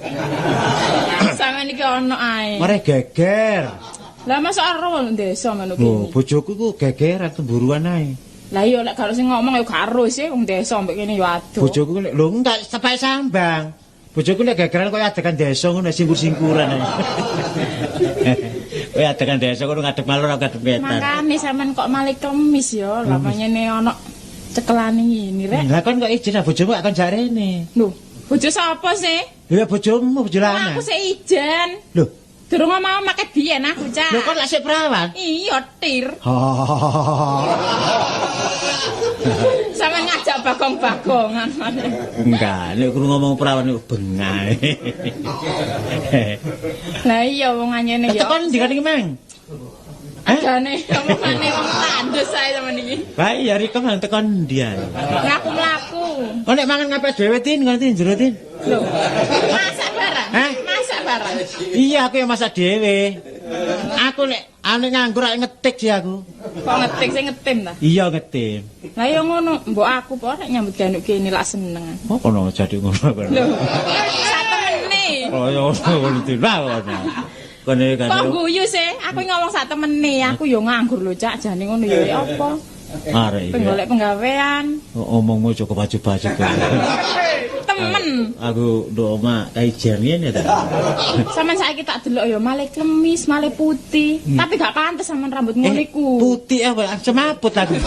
Sampeyan iki ono ae. Marai geger. Lah masa ero desa ngono ki. Oh, bojoku ku gegeran temburuan ae. Lah iya lek gak sing ngomong ya gak ero sih wong desa mbek kene ya adoh. Bojoku nek lho enggak sepek sambang. Bojoku nek gegeran koyo adegan desa ngono singkur-singkuran ae. Koyo adegan desa ngono ngadep malor ngadep ngetan. Makane sampean kok malih kemis ya, lha panyene ono cekelane ngene rek. Lah kon kok ijen bojomu gak kon jarene. Lho, bojo sapa sih? Lha bojomu bojo lanang. Aku sik ijen. Lho, durung mau make biyen aku, Cak. Lho kon lak sik perawan? Iya, tir. Sampeyan ngajak bagong-bagongan. Enggak, nek kudu ngomong perawan iku bengae. Lah iya wong anyene ya. Tekan ndi kan iki, Mang? Adane omongane wong tandus ae sampeyan iki. Bae ya Riko mang tekan ndi ae. Mlaku-mlaku. Kok nek mangan ngapes dhewe Tin, ngono Tin jero Tin. Lho, masak barang? Masak barang. Iya, aku yang masak dhewe. Aku nek ane nganggur ak ngetik sih aku. Kok ngetik sing ngetim ta? Iya ngetim. Lah ya ngono, mbok aku po nek nyambut gawe kene lak seneng. Oh kono jadi ngono kono. Lho, sak temene. Oh ya ngono Tin. Kono kan. Kok guyu sih? Aku ngomong sak temene, aku yo nganggur lho Cak, jane ngono ya apa? Arek iki. Golek penggawean. Omongmu cukup baju-baju. Temen. Aku nduk omah kaijen ngene ta. Sampeyan saiki tak delok ya malih klemis, malih putih. Tapi gak pantes sampean rambut ngono iku. Putih apa semaput aku.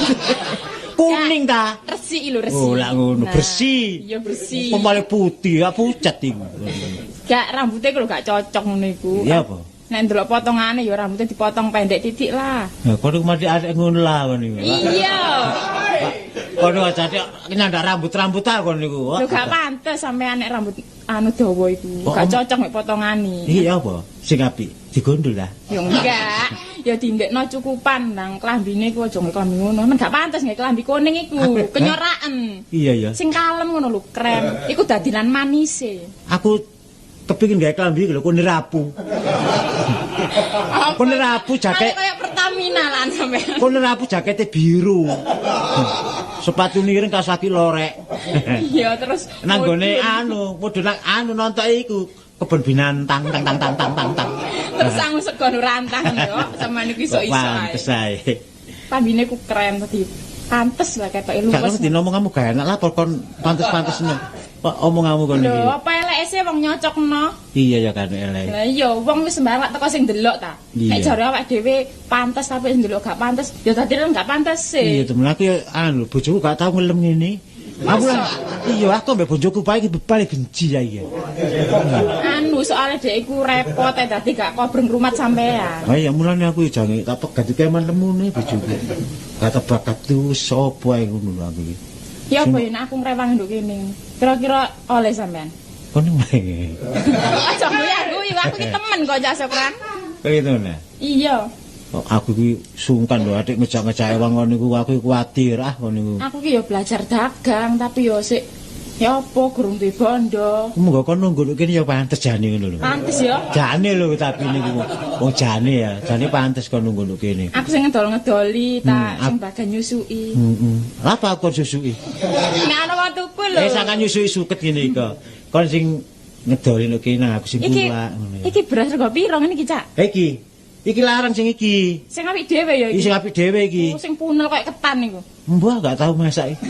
Kuning ta? Resik lho, resik. Oh, lak ngono, bersih. Iya, bersih. Kok malih putih, ya pucet iku. Gak rambutnya iku lho gak cocok ngono iku. Iya apa? Nek ndelok potongane ya rambutnya dipotong pendek titik lah. Lah kono mati arek ngono lah kono iku. Iya. Kono ajane nyandak rambut-rambut ta kono niku. Lho gak pantes sampean nek rambut anu dawa iku. Gak cocok mek potongane. Iya apa? Sing apik digondol lah. Ya enggak. Ya dindekno cukupan nang klambine iku aja nggih klambi ngono. Men gak pantes nggih klambi kuning iku, kenyoraken. Iya ya. Sing kalem ngono lho, krem. Iku dadilan manise. Aku kepingin gawe klambi lho kuning rapu. Kon rabu jaket kaya Pertamina lan sampean. Kon rabu jakete biru. Sepatu ireng kaos kaki lorek. Iya terus nang gone anu, mudhun nang anu nonton iku kebon binatang tang tang tang tang tang tang. Terus sangu sego rantang yo, sampean iku iso-iso ae. Pantes ae. Pambine ku keren tadi. Pantes lah ketoke luwes. Gak ngerti ngomong kamu gak enak lah kon pantes-pantesno. Kok omonganmu kon iki. Lho, apa eleke sih wong nyocokno? Iya ya kan elek. Lah iya, wong wis sembarang teko sing ndelok ta. Nek jare awake dhewe pantes tapi sing ndelok gak pantes, ya dadi gak pantes sih. Iya, temen aku ya anu bojoku gak tau ngelem ngene. Aku lah iya aku mbek bojoku pae iki paling benci ya iki. Anu soalnya dhek iku repot dadi gak kobreng rumat sampean. Ha iya mulane aku jange tak pegat keman lemune bojoku. Gak tebakat tuh sapa ae ngono aku iki. Ya apa yen aku ngrewang nduk kene. Kira-kira oleh sampean. Kono wae. Aja guyu aku iki temen kok Cak Sokran. Kaya to nah. Iya. Aku iki sungkan lho adik ngejak-ngejak wong ngono niku aku kuwatir ah ngono niku. Aku ki ya belajar dagang tapi ya sik ya apa gurung duwe bondo. Monggo kon nunggu kene ya pantes jane ngono lho. Pantes ya. Jane lho tapi niku wong jane ya, jane pantes kon nunggu kene. Aku sing ngedol-ngedoli ta sing bagian nyusuki. Heeh. Lha apa aku nyusuki? Nek ana wong tuku lho. Eh sampean nyusuki suket ngene iki. Kon sing ngedoli nduk kene aku sing kulak ngono. Iki beras rego piro ngene iki, Cak? Iki. Iki larang sing iki. Sing apik dhewe ya iki. Iki sing apik dhewe iki. Oh, sing punel koyo ketan niku. Mbah gak tau masak iki.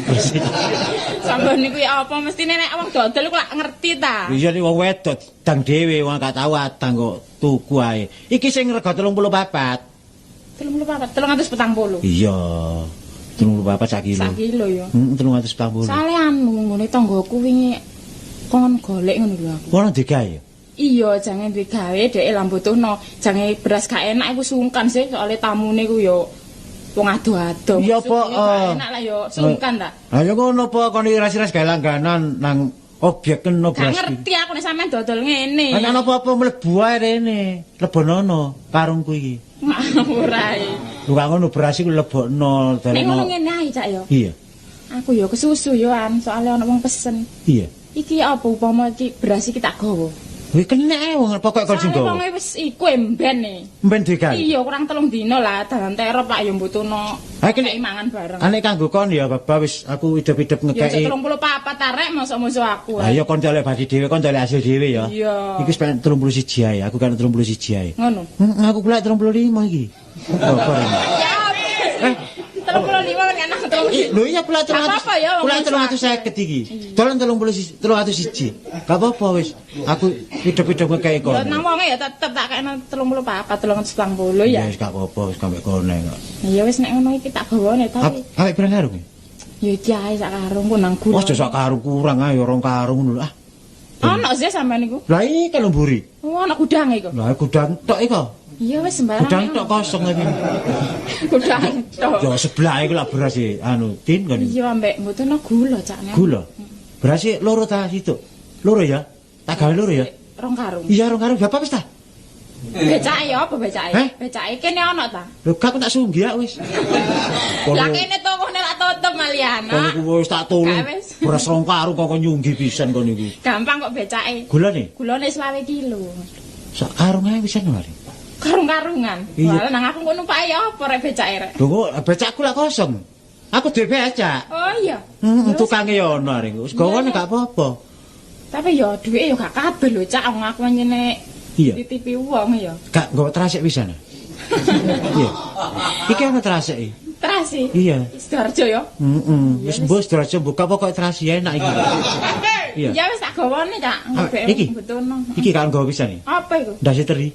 Sampeyan niku ya apa mestine nek wong dodol iku lak ngerti ta. Iya nek wong wedok dang dhewe wong gak tau adang kok tuku ae. Iki sing rega 34. 34, 340. Iya. 34 sak kilo. Sak kilo ya. Heeh, 340. Sale anu ngene tanggoku wingi kon golek ngono lho aku. Ono digawe. Iya, jangan duwe gawe dhek lah mbutuhno. Jange beras gak enak iku sungkan sih, soalnya tamune iku ya wong ado-ado. Iya apa enak lah ya sungkan ta. Lah ya ngono apa kon iras-iras gawe langganan nang objek kena beras. Gak ngerti aku nek sampean dodol ngene. Lah ana apa-apa mlebu ae rene. Lebonono karungku iki. Ora ae. Lho gak ngono beras iku lebokno dalem. Nek ngono ngene ae Cak ya. Iya. Aku ya kesusu ya an, soalnya ana wong pesen. Iya. Iki apa upama iki beras iki tak gawa. Kuwi kena ae wong pokoke kon sing gawa. Wong wis iku emben e. Emben digawe. Iya, kurang 3 dina lah dalan terop lak ya mbutuhno. Ha iki mangan bareng. Nek kanggo kon ya babah wis aku idep-idep ngekeki. Ya 34 arek mosok-mosok aku. Ha iya kon dolek badi dhewe, kon dolek hasil dhewe ya. Iya. Iki wis 31 ae, aku kan 31 ae. Ngono. Heeh, aku kulak 35 iki. Apa ini? Ya. 35 kan enak 35. Lho iya kula 300. Kula 350 iki. Dolen 31 301. Gak apa-apa wis. Aku hidup-hidup ngekeki kono. Ya nang wonge ya tetep tak kekno 34 340 ya. Ya wis gak apa-apa wis sampe kono kok. Ya wis nek ngono iki tak gawane tapi. Awake pirang karung? Ya iki ae sak karung ku nang gula. Wah, sak karung kurang ae rong karung ngono ah. Ono sih sampean niku. Lah iki lho mburi. Oh, ono gudange iku. Lah gudang tok iku. Iya wis sembarang. Gudang tok kosong iki. Gudang tok. Ya sebelah iku lak beras e anu tin kan. Iya ambek mboten gula cak. Gula. Beras e loro ta situk. Loro ya? Tak gawe loro ya? Rong karung. Iya rong karung bapak wis ta? Becake ya apa becake? Becake kene ono ta? Lho gak aku tak sunggi ya wis. Lah kene tokone lak tutup malian. Kono ku wis tak tulung. Beras rong karung kok nyunggi pisan kono iku. Gampang kok becake. Gulane? Gulane 25 kilo. Sak karung ae wisan mari. Karung-karungan. Wah, nang aku kok numpak ya apa rek becake rek. Lho kok becakku lak kosong. Aku dhewe becak. Oh iya. Heeh, tukange ya ono arek. Wis gawane gak apa-apa. Tapi ya duwike ya gak kabeh lho, Cak. Wong aku nyene titipi wong ya. Gak nggawa trasek pisan. Iya. Iki ana trasek iki. Trasi? Iya. Sidoarjo ya? Heeh. Wis mbok Sidoarjo buka pokoke trasi enak iki. Iya. Ya wis tak gawane, Cak. Iki. Iki gak nggawa pisan iki. Apa iku? Ndase teri.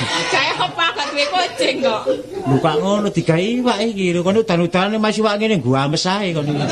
Kayak apa gak duwe kucing kok. Lho kok ngono digawe iwak iki. Lho kono udan-udane masih iwak ngene guames ae kono iki.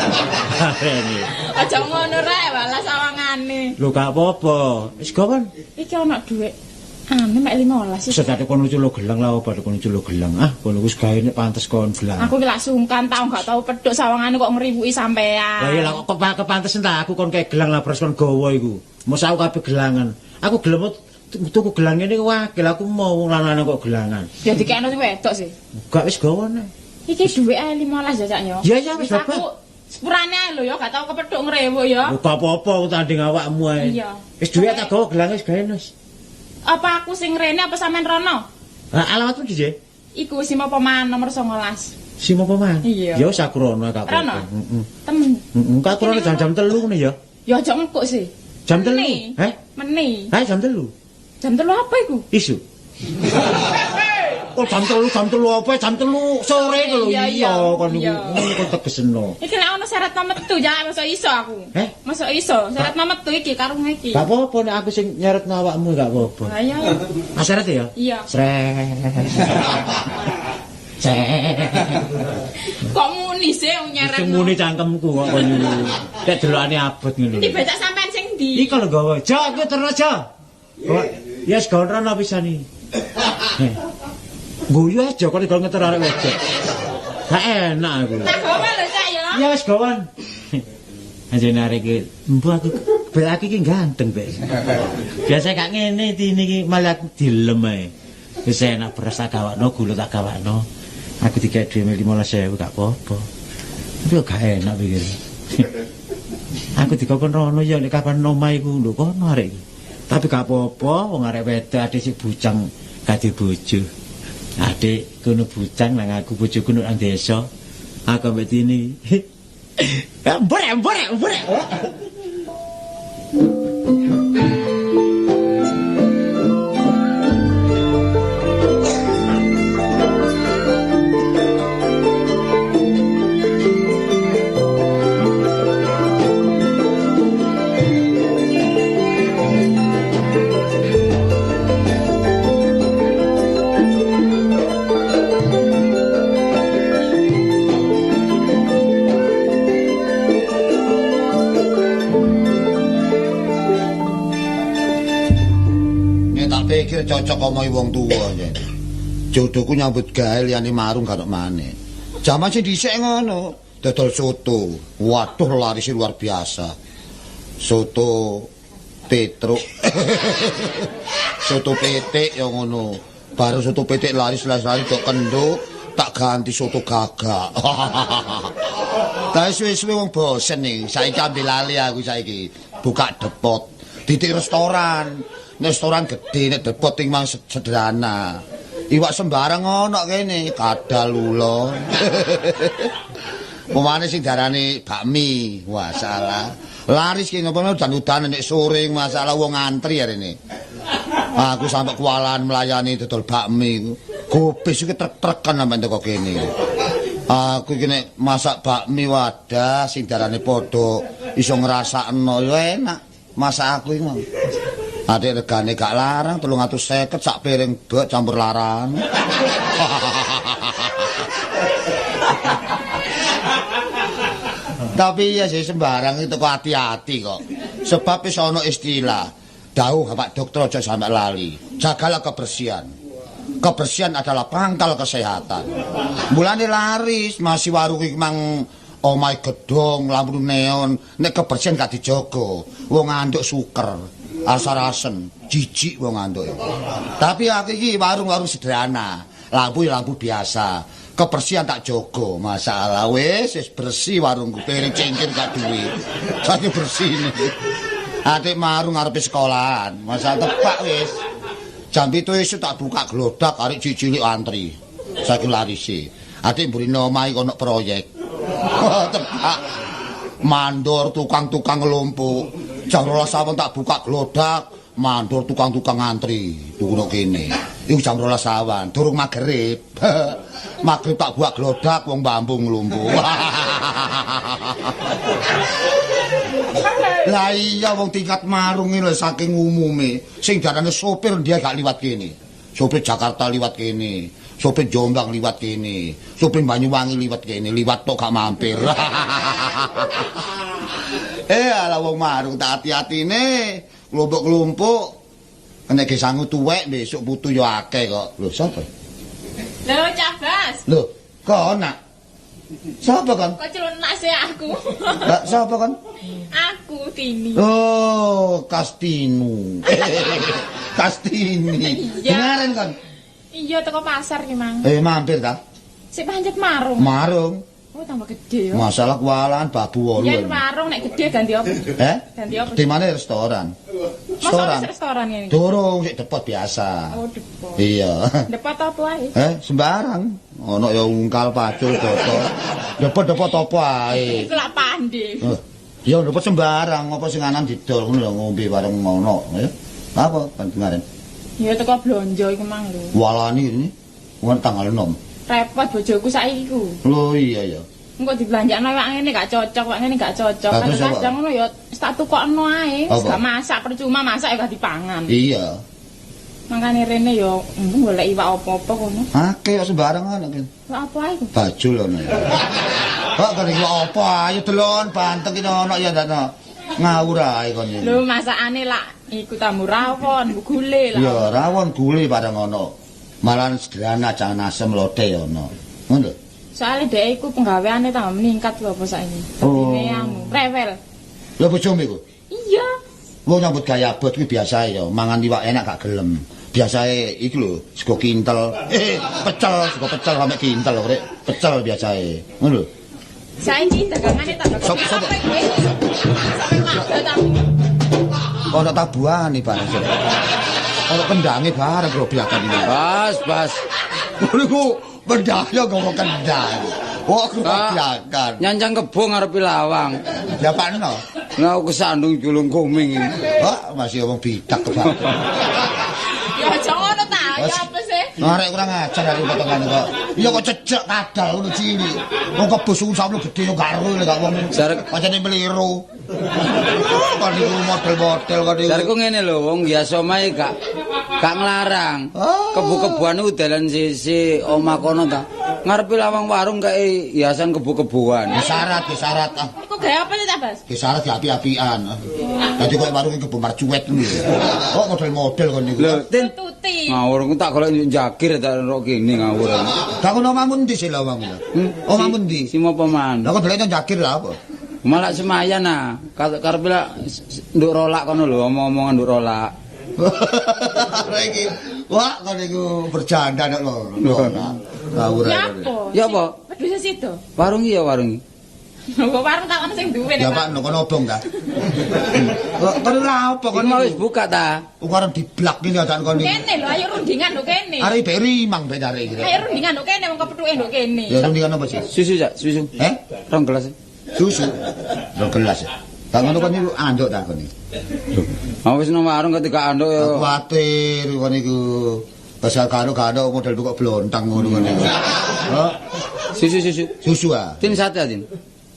Aja ngono rek, walah sawangane. Lho gak apa-apa. Wis gawan. Iki ana dhuwit. Anu mek 15 sih. Sedate kono culo gelang lah apa kono culo gelang. Ah, kono wis gawe nek pantes kon gelang. Aku ki lak sungkan tau gak tau pedhok sawangane kok ngriwuki sampean. Lah iya lah kok kepantesen ta aku kon kae gelang lah beres kon gawa iku. Mosok aku kabeh gelangan. Aku gelem tuku gelang ngene wakil aku mau wong lanang kok gelangan. Ya dikekno sing wedok sih. Gak wis gawane. Iki dhuwit ae 15 ya, Cak yo. Ya ya wis aku sepurane ae lho ya gak tau kepethuk ngrewuk ya. Gak apa-apa tanding awakmu ae. Iya. Wis dhuwit tak gawa gelang wis gawe wis. Apa aku sing rene apa sampean rono? Alamatmu ndi, Jek? Iku Simopoman nomor 19. Simopoman? Iya. Ya wis aku rono gak apa-apa. Heeh. Temen. Heeh, kok aku rono jam-jam 3 ngono ya. Ya aja engkuk sih. Jam 3? Heh? Meni. Ha jam 3. Jam 3 apa iku? Isu. Oh jam 3, jam 3 apa? Jam 3 sore iku lho. Iya, kon niku ngono kon tegesno. Iki nek ono syarat metu ya mosok iso aku. Eh? Mosok iso, syarat metu iki karung iki. Gak apa-apa nek aku sing nyeretno awakmu gak apa-apa. Ha iya. Ah syarat ya? Iya. Sret. Sret. Kok muni sih wong nyeretno? Sing muni cangkemku kok kon niku. Nek delokane abot ngono. Iki becak sampean sing ndi? Iki lho gawa. Jo, aku terno Jo. Ya wis gawa rono pisan iki. Guyu aja kok nek ngeter arek wedok. Gak enak aku. Tak gawa lho Cak ya. Ya wis gawan. Anjene arek iki, mbuh aku bek aku iki ganteng bek. Biasa gak ngene tini iki malah aku dilem ae. Wis enak beras tak gawakno, gula tak gawakno. Aku dikek dhuwit 15.000 gak apa-apa. Tapi kok gak enak pikir. Aku dikokon rono ya nek kapan omah iku lho kono arek iki. Tapi gak apa-apa wong arek wedok adik sik bujang gak bojo. Adik kono bujang nang aku bojoku nang desa. Aku ambek Tini. Embrek embrek embrek. Pikir cocok omongi wong tuwa jen. Jodohku nyambut gawe liyane marung gak maneh. Jaman sing dhisik ngono, dodol soto. Waduh laris luar biasa. Soto Petruk. Soto pitik ya ngono. Baru soto pitik laris-laris tok kenduk, tak ganti soto gagak. Tapi suwe-suwe wong bosen nih. Saiki ambil lali aku saiki. Buka depot, titik restoran. Restoran gede nek depot ting mang sederhana. Iwak sembarang ono kene, kadal ula. Pemane sing darane bakmi, wah salah. Laris ki ngopo udan-udan nek sore masalah wong antri arene. Aku sampe kewalahan melayani dodol bakmi. Gobis iki trek-trekan sampe teko kene. Aku iki nek masak bakmi wadah sing darane padha iso ngrasakno ya enak. Masak aku iki mau. Adik regane gak larang 350 sak piring bek campur larang. Tapi ya sih sembarang itu kok hati-hati kok. Sebab wis ana istilah, dawuh Bapak dokter aja sampe lali. Jagalah kebersihan. Kebersihan adalah pangkal kesehatan. Mulane laris masih warung iki mang omahe gedhong, lampu neon, nek kebersihan gak dijaga, wong anduk suker. Asar-asen, jijik wong antuk. Tapi aku iki warung-warung sederhana, lampu ya lampu biasa, kebersihan tak jaga. Masalah wis wis bersih warungku, piring cingkir gak duwe. Saiki bersih. Adik marung ngarepe sekolahan, masalah tepak wis. Jam 7 esuk tak buka glodak arek cilik antri. Saiki larisi. Adik mburine omahe ono proyek. Tepak. Mandor tukang-tukang ngelumpuk. Jam 12 awan tak buka glodak, mandor tukang-tukang ngantri tuku nang kene. Iku jam 12 awan, durung magrib. Magrib tak buka glodak wong bambu nglumpuk. Lah iya wong tingkat marung iki lho saking umume. Sing darane sopir dia gak liwat kene. Sopir Jakarta liwat kene, sopir Jombang liwat kene, sopir Banyuwangi liwat kene, liwat tok gak mampir. Ala wong marung tak hati-hatine, klumpuk-klumpuk. Nek ge sangu tuwek besok putu ya akeh kok. Lho sapa? Lho Cak Bas. Lho, kok nak? Sapa kon? Kok celunak sih aku. Lah sapa kon? Aku Tini. Oh, Kastinu. Kastini. Dengaran kon? Iya teko pasar ki, Mang. Mampir ta? Sik pancet marung. Marung. Oh, tambah gede ya. Masalah kewalahan babu 8. Yen warung nek gede ganti apa? Eh? Ganti apa? Di mana restoran? Restoran. Restoran ngene. Durung sik depot biasa. Oh, depot. Iya. Depot apa ae? Eh, sembarang. Ono ya ungkal, pacul, dodol. Depot-depot apa ae. Iku lak pande. Ya depot sembarang, apa sing anan didol ngono lho ngombe bareng ngono, ya. Apa kan kemarin? Ya teko blonjo iku mang lho. Walani ini. Wong tanggal 6. Repot bojoku saiki ku. Lho iya ya. Engko dibelanjakno wak ngene gak cocok, wak ngene gak cocok. Kadang-kadang ngono ya tak tukokno ae, gak masak percuma masak ya gak dipangan. Iya. Mangkane rene ya golek iwak apa-apa kono. Akeh kok sembarangan kok. Iwak apa ae ku? Bajul ono ya. Kok kon iwak apa ae delon banteng ki ono ya ndakno. Ngawur ae kon iki. Lho masakane lak iku tamu rawon, gule lah. Ya rawon gule bareng ono. Malahan sederhana jangan asem lodeh ya ono. Ngono lho. Soale dhek iku penggaweane tambah meningkat lho apa saiki. Dadine anu, rewel. Lho bojomu iku? Iya. Wong nyambut gawe abot kuwi biasa ya, mangan iwak enak gak gelem. Biasae iki lho, sego kintel. Pecel, sego pecel sampe kintel lho, Rek. Pecel biasae. Ngono lho. Saiki dagangane tambah. Sop. Ono tabuhane bareng. Ono kendange bareng grobiakan iki. Bas, bas. Ngono iku mendaya ngomong kendang. Wah, grobiakan. Nyancang kebo ngarepe lawang. Ya pakno. Nah, aku kesandung julung koming iki. Wah, masih omong bidak kebak. Ya aja ngono ta, ya apa sih? Arek kurang ajar arek potongan kok. Iya kok cecek kadal ngono cilik. Wong kebo suwun sakmono gedhe yo gak ero lek gak wong pancene meliru. Kok niku model-model kok niku. Jarku ngene lho, wong biasa omahe gak nglarang. Kebo-keboan iku dalan sisi omah kono ta. Ngarepe lawang warung kae hiasan kebo-keboan. Syarat, syarat. Iku gawe apa sih ta, Bas? Syarat ya api-apian. Dadi koyo warung kebo marcuwet ngono. Kok model-model kon niku. Lho, Tin. Ngawur ku tak golek jakir tak rok kene ngawur. Lah kono omahmu ndi sih lha omahmu? Omahmu ndi? Simo Peman. Lah kok delek nang jakir lha apa? Malah semayan ah. Karepe lak nduk rolak kono lho, omong-omongan nduk rolak. Arek iki. Wah, kon iku berjanda nek lho. Ngawur ae. Ya apa? Wedhuse sido. Warung iki ya warung iki. Kok warung tak ono sing duwe nek. Ya Pak, kono obong ta. Kok kon lha apa kon wis buka ta? Aku arep diblak ngene adan kon iki. Kene lho, ayo rundingan lho kene. Arep rimang ben arek iki. Ayo rundingan lho kene wong kepethuke lho kene. Ya rundingan apa sih? Susu, Cak, susu. Eh? 2 gelas. Susu. 2 gelas. Tak ngono kon iku anduk ta kon iki. Lho, aku wis nang warung ketika anduk ya. Kuwatir kon iku. Pasal karo karo model kok blontang ngono kon iku. Hah? Susu susu. Susu ah. Tin sate tin.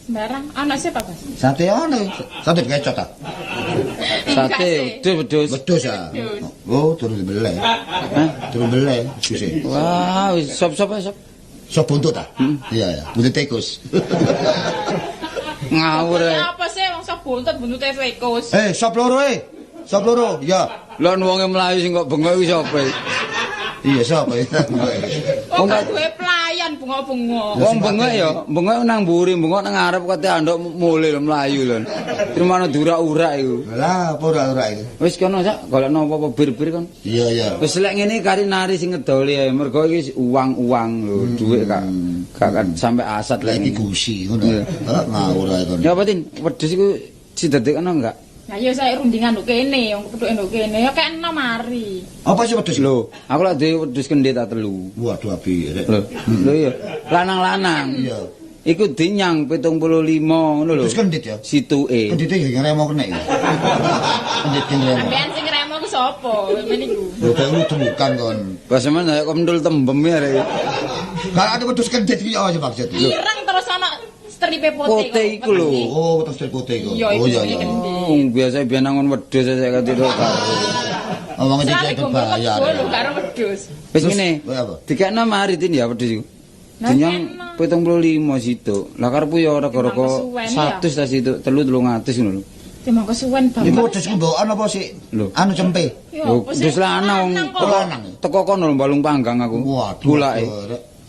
Sembarang ana sih Pak Bas. Sate ana. Sate kecot ta. Sate wedhus wedhus. Wedhus ah. Oh, durung dibeleh. Hah? Durung beleh suse. Wah, wis sop-sop ae sop. Sop buntut ta? Iya ya, buntut tikus. Ngawur ae. Apa sih wong sop buntut buntute tikus? Eh, sop loro e. Sop loro, ya. Lah wonge mlayu sing kok bengok iki sapa? Iya, sapa? Wong gak duwe pelayan bengok-bengok. Wong bengok ya, bengok nang mburi, bengok nang ngarep kate anduk mule lho mlayu lho. Terus durak-urak iku. Lah, apa urak-urak iku? Wis kono sak golekno apa-apa bir-bir kon. Iya, iya. Wis lek ngene kari nari sing ngedoli ae, mergo iki uang-uang lho, dhuwit gak sampe asat lek iki gusi ngono. Heeh, ngawur ae kon. Ya apa Tin? Wedhus iku sidadekno enggak? Lah ya saya rundingan nduk kene, wong kepethuke nduk kene, ya kekno mari. Apa sih wedhus? Lho, aku lak duwe wedhus kendhit tak telu. Waduh apik rek. Lho, lho iya, lanang-lanang. Iya. Iku dinyang 75 ngono lho. Wedhus kendhit ya? Situke. Kendhite ya ngremo kenek iki. Kendhit ki ngremo. Sampeyan sing ngremo ku sapa? Ngene iku. Lho kok ludrukan kon. Pas sampeyan kaya kemendul tembem ya rek. Kalau ada wedhus kendhit iki apa sih maksudnya? Ireng terus ana stripe pote iku lho. Oh, terus stripe pote iku. Oh iya iya. Wong biasa biyen nangon wedhus saya kate karo. Omong iki bayar. Karo wedhus. Wis ngene. Dikekno mari Tin ya wedhus iku. Dinyang 75 situ. Lah karepku ya rega-rega 100 ta situ, 300 ngono lho. Timbang kesuwen banget. Iku wedhus mbokan apa sih? Anu cempe. Lho, wedhus lanang wong teko kono lho balung panggang aku. Waduh. Gulake.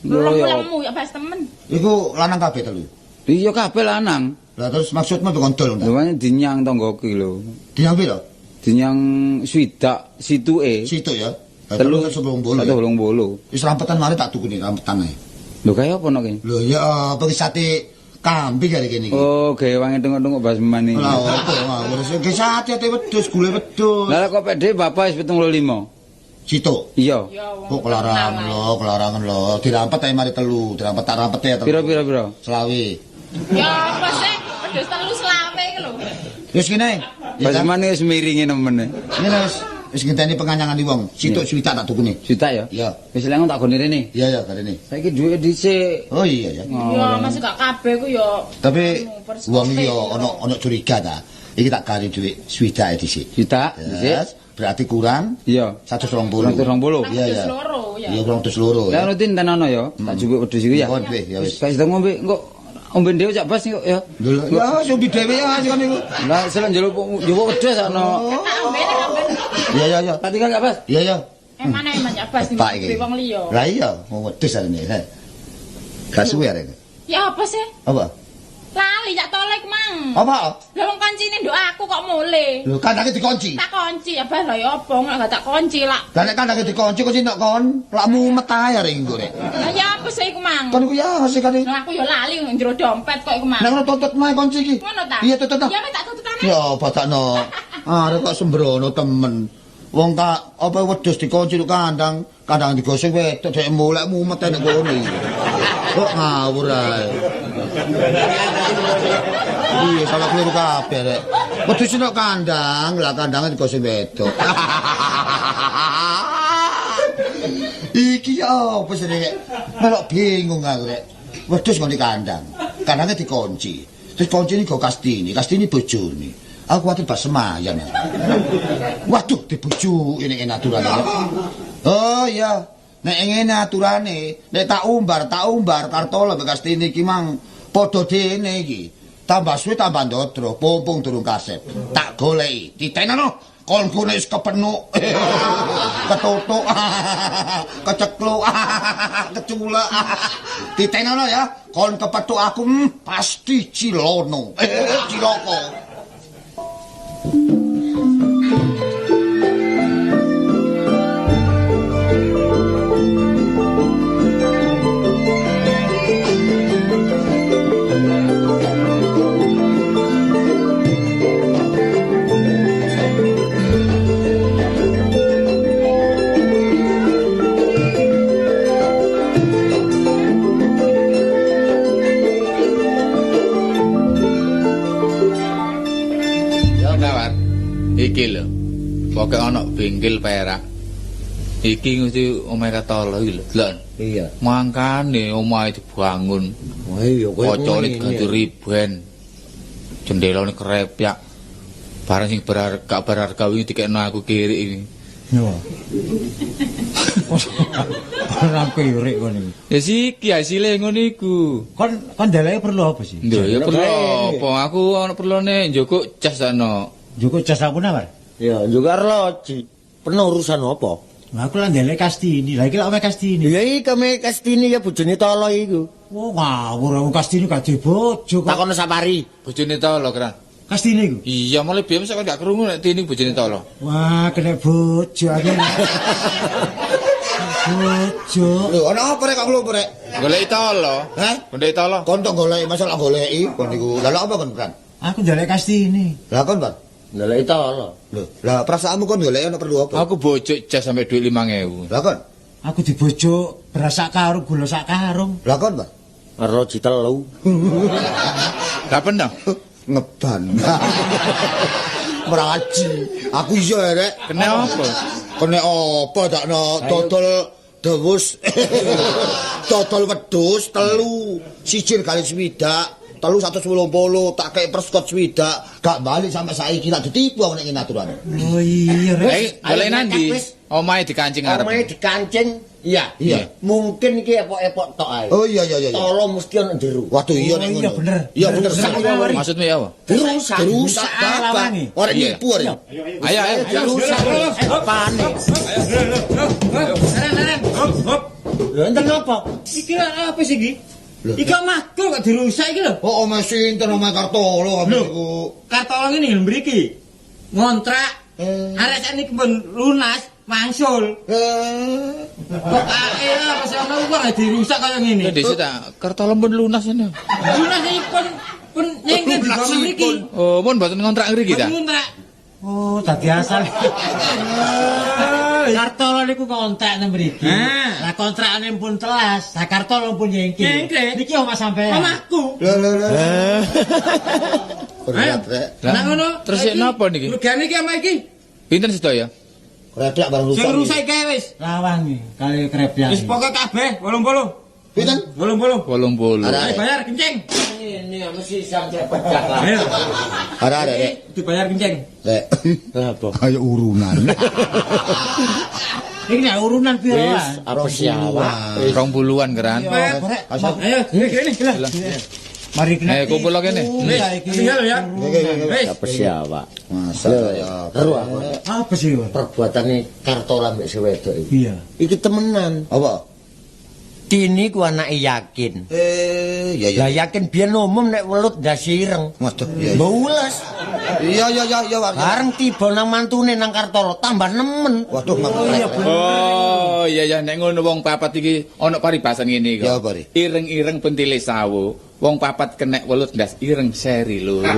Lemu ya bas temen. Iku lanang kabeh telu. Iya kabeh lanang. Lah terus maksudmu kok dol ta? Lho dinyang tanggoku lho. Dinyang piro? Dinyang swidak situke. Situk ya. 380. 380. Wis rampetan mari tak tukune rampetan ae. Lho kaya apa nek kene? Lho ya apa iki sate kambing kare kene iki. Oh, gawe wangi tengok-tengok basman iki. Lah opo ngawur sing sate ate wedhus gule wedhus. Lah kok pek dhewe bapak wis 75. Situ. Iya. Kok kelarangan lho, kelarangan lho. Dirampet ae mari telu, dirampet tak rampet ya telu. Piro-piro? Selawe. Ya apa sih? Wedhus telu selawe iki lho. Wis kene. Basman wis miringi nemen. Ngene wis wis ngenteni penganyangan wong. Situk swidak tak tukune. Swidak ya? Iya. Wis lek tak gone rene. Iya ya, rene. Saiki dhuwit dhisik. Oh iya ya. Ya masih gak kabeh ku ya. Tapi wong iki ya ana curiga ta. Iki tak kari dhuwit swidake dhisik. Swidak dhisik. Berarti kurang? Iya. 120. 120. Iya ya. Iya kurang 200 ya. Lah rutin tenono ya. Tak jupuk wedhus iku ya. Ya wis. Gak sida ngombe engko ombe dhewe cak Bas kok ya. Ya ombe dhewe ya kan iku. Lah selak njaluk njupuk wedhus sakno. Tak ombe nek ombe. Iya iya iya. Tak tinggal cak Bas. Iya iya. Emane emang cak Bas ngombe wong liya. Lah iya, wong wedhus arene. Gak suwe arene. Ya apa sih? Apa? Lali cak tolek mang. Apa? Lah wong kancine nduk aku kok mule. Lho kandange dikunci. Tak kunci ya Bas lha ya apa nek gak tak kunci lak. Lah nek kandange dikunci kok nek kon lak mumet ae arek engko rek. Lah ya apa sih iku mang? Kon iku ya sih kan. Lah aku ya lali njero dompet kok iku mang. Lah ngono tuntut mae kunci iki. Ngono ta? Iya tuntut ta. Ya tak tuntutane. Ya badakno. Arek kok sembrono temen. Wong tak apa wedhus dikunci nduk kandang, kandang digoseng wedok dhek mulek mumet nek kono iki. Kok ngawur ae. Iya, salah keliru kabeh rek. Wedhus nek kandang, lah kandange digoseng wedok. Iki ya apa sih rek? Melok bingung aku rek. Wedhus nggone kandang, kandange dikunci. Terus kuncine go Kastini, Kastini bojone. Aku kuwatir bas semayan. Waduh, dibujuki nek aturane. Oh iya, nek ngene aturane, nek tak umbar Kartolo mbek Kastini iki mang padha dene iki. Tambah suwe tambah ndodro, pompong durung kasep. Tak goleki, titenono. Kon gone wis kepenuk. Ketutuk. Kecekluk. Keculek. Titenono ya, kon kepethuk aku pasti cilono. Ciloko. Iki lho. Pokoke ana bengkel perak. Iki mesti omahe Kartolo iki lho, delok. Iya. Mangkane omahe dibangun. Wah iya koyo kocone diganti riben. Jendelane krepyak. Barang sing berharga berharga wingi dikekno aku kirik iki. Yo. Ora kirik kon iki. Ya siki hasile ngono iku. Kon ndeleke perlu apa sih? Lho ya perlu apa? Aku ana perlune njukuk jas ana. Njukuk jas aku nawar? Ya, njukuk arloji. Penuh urusan apa? Lah aku lan ndelek Kastini. Lah iki lak omahe Kastini. Ya iki omahe Kastini ya bojone Tolo iku. Oh, ngawur aku Kastini gak duwe bojo kok. Takono Sapari. Bojone Tolo, Kran. Kastini iku? Iya, mulai biyen sak gak krungu nek Tini bojone Tolo. Wah, kena bojo aku. Bojo. Lho, ana apa rek kok nglumpuk rek? Goleki Tolo. Hah? Goleki Tolo. Kon tok goleki, masalah goleki kon niku. Lah lha apa kon, Kran? Aku ndelek Kastini. Lah kon, Pak? Ndeleki Tolo. Lho, lah perasaanmu kon goleki ana perlu apa? Aku bojuk jas sampe dhuwit 5000. Lah kon? Aku dibojuk beras sak karung, gula sak karung. Lah kon, Pak? Arloji telu. Lah pendang ngeban. Meraji. Aku iya rek. Kena apa? Kena apa dakno dodol dewus. Dodol wedhus telu, sijir kali swidak. Telu 180 tak kei perskot swidak, gak balik sampai saiki tak ditipu aku nek ngene aturane. Oh iya rek. Golek nandi? Omahe dikancing arep. Omahe dikancing. Iya. Iya. Mungkin iki epok-epok tok ae. Oh iya iya iya. Tolo mesti ono jero. Waduh iya nek ngono. Iya bener. Iya bener. Maksudmu ya apa? Dirusak. Dirusak bapak. Ora nipu arek. Ayo ayo dirusak. Apane? Leren hop hop. Lho enten apa? Iki apa sih iki? Iki omahku kok dirusak iki lho. Oh, omah sinten omah Kartolo iku. Kartolo ngene lho mriki. Ngontrak. Arek sakniki pun lunas. Wangsul. Kok ae lah pas ana wong dirusak kaya ngene. Dhisik tak Kartolo pun lunas ini. Lunas iki pun nyengke dibangun mriki. Oh, pun mboten ngontrak ngriki ta? Ngontrak. Oh, dadi asal. Kartolo niku kontrak nang mriki. Lah kontrakane pun telas, lah Kartolo pun nyengke. Niki omah sampean. Omahku. Lho lho lho. Berat rek. Lah ngono. Terus sik napa niki? Regane iki omah iki. Pinten sedaya? Kreplak barang rusak. Sing rusak iki wis. Lawang iki kali kreplak. Wis pokoke kabeh 80. Pinten? 80. 80. Ayo bayar kencing. Ini mesti sampe pecah lah. Arek rek. Dibayar kencing. Rek. Apa? Ayo urunan. Iki nek urunan piro? Wis apa sih awak? 20-an keran. Ayo, kene. Mari kena. Kumpul kene. Tinggal ya. Wis apa sih awak? Masa ya. Ero aku. Apa sih? Perbuatane Kartola mbek si wedok iki. Iya. Iki temenan. Apa? Tini ku anake yakin. Iya iya. Lah yakin biyen umum nek welut ndas ireng. Waduh, iya. Mbaules. Iya iya iya iya. Bareng tiba nang mantune nang Kartolo tambah nemen. Waduh, oh iya iya nek ngono wong papat iki ana paribasan ngene iki. Ya apa ri? Ireng-ireng pentile sawo. Wong papat kenek welut ndas ireng seri loro.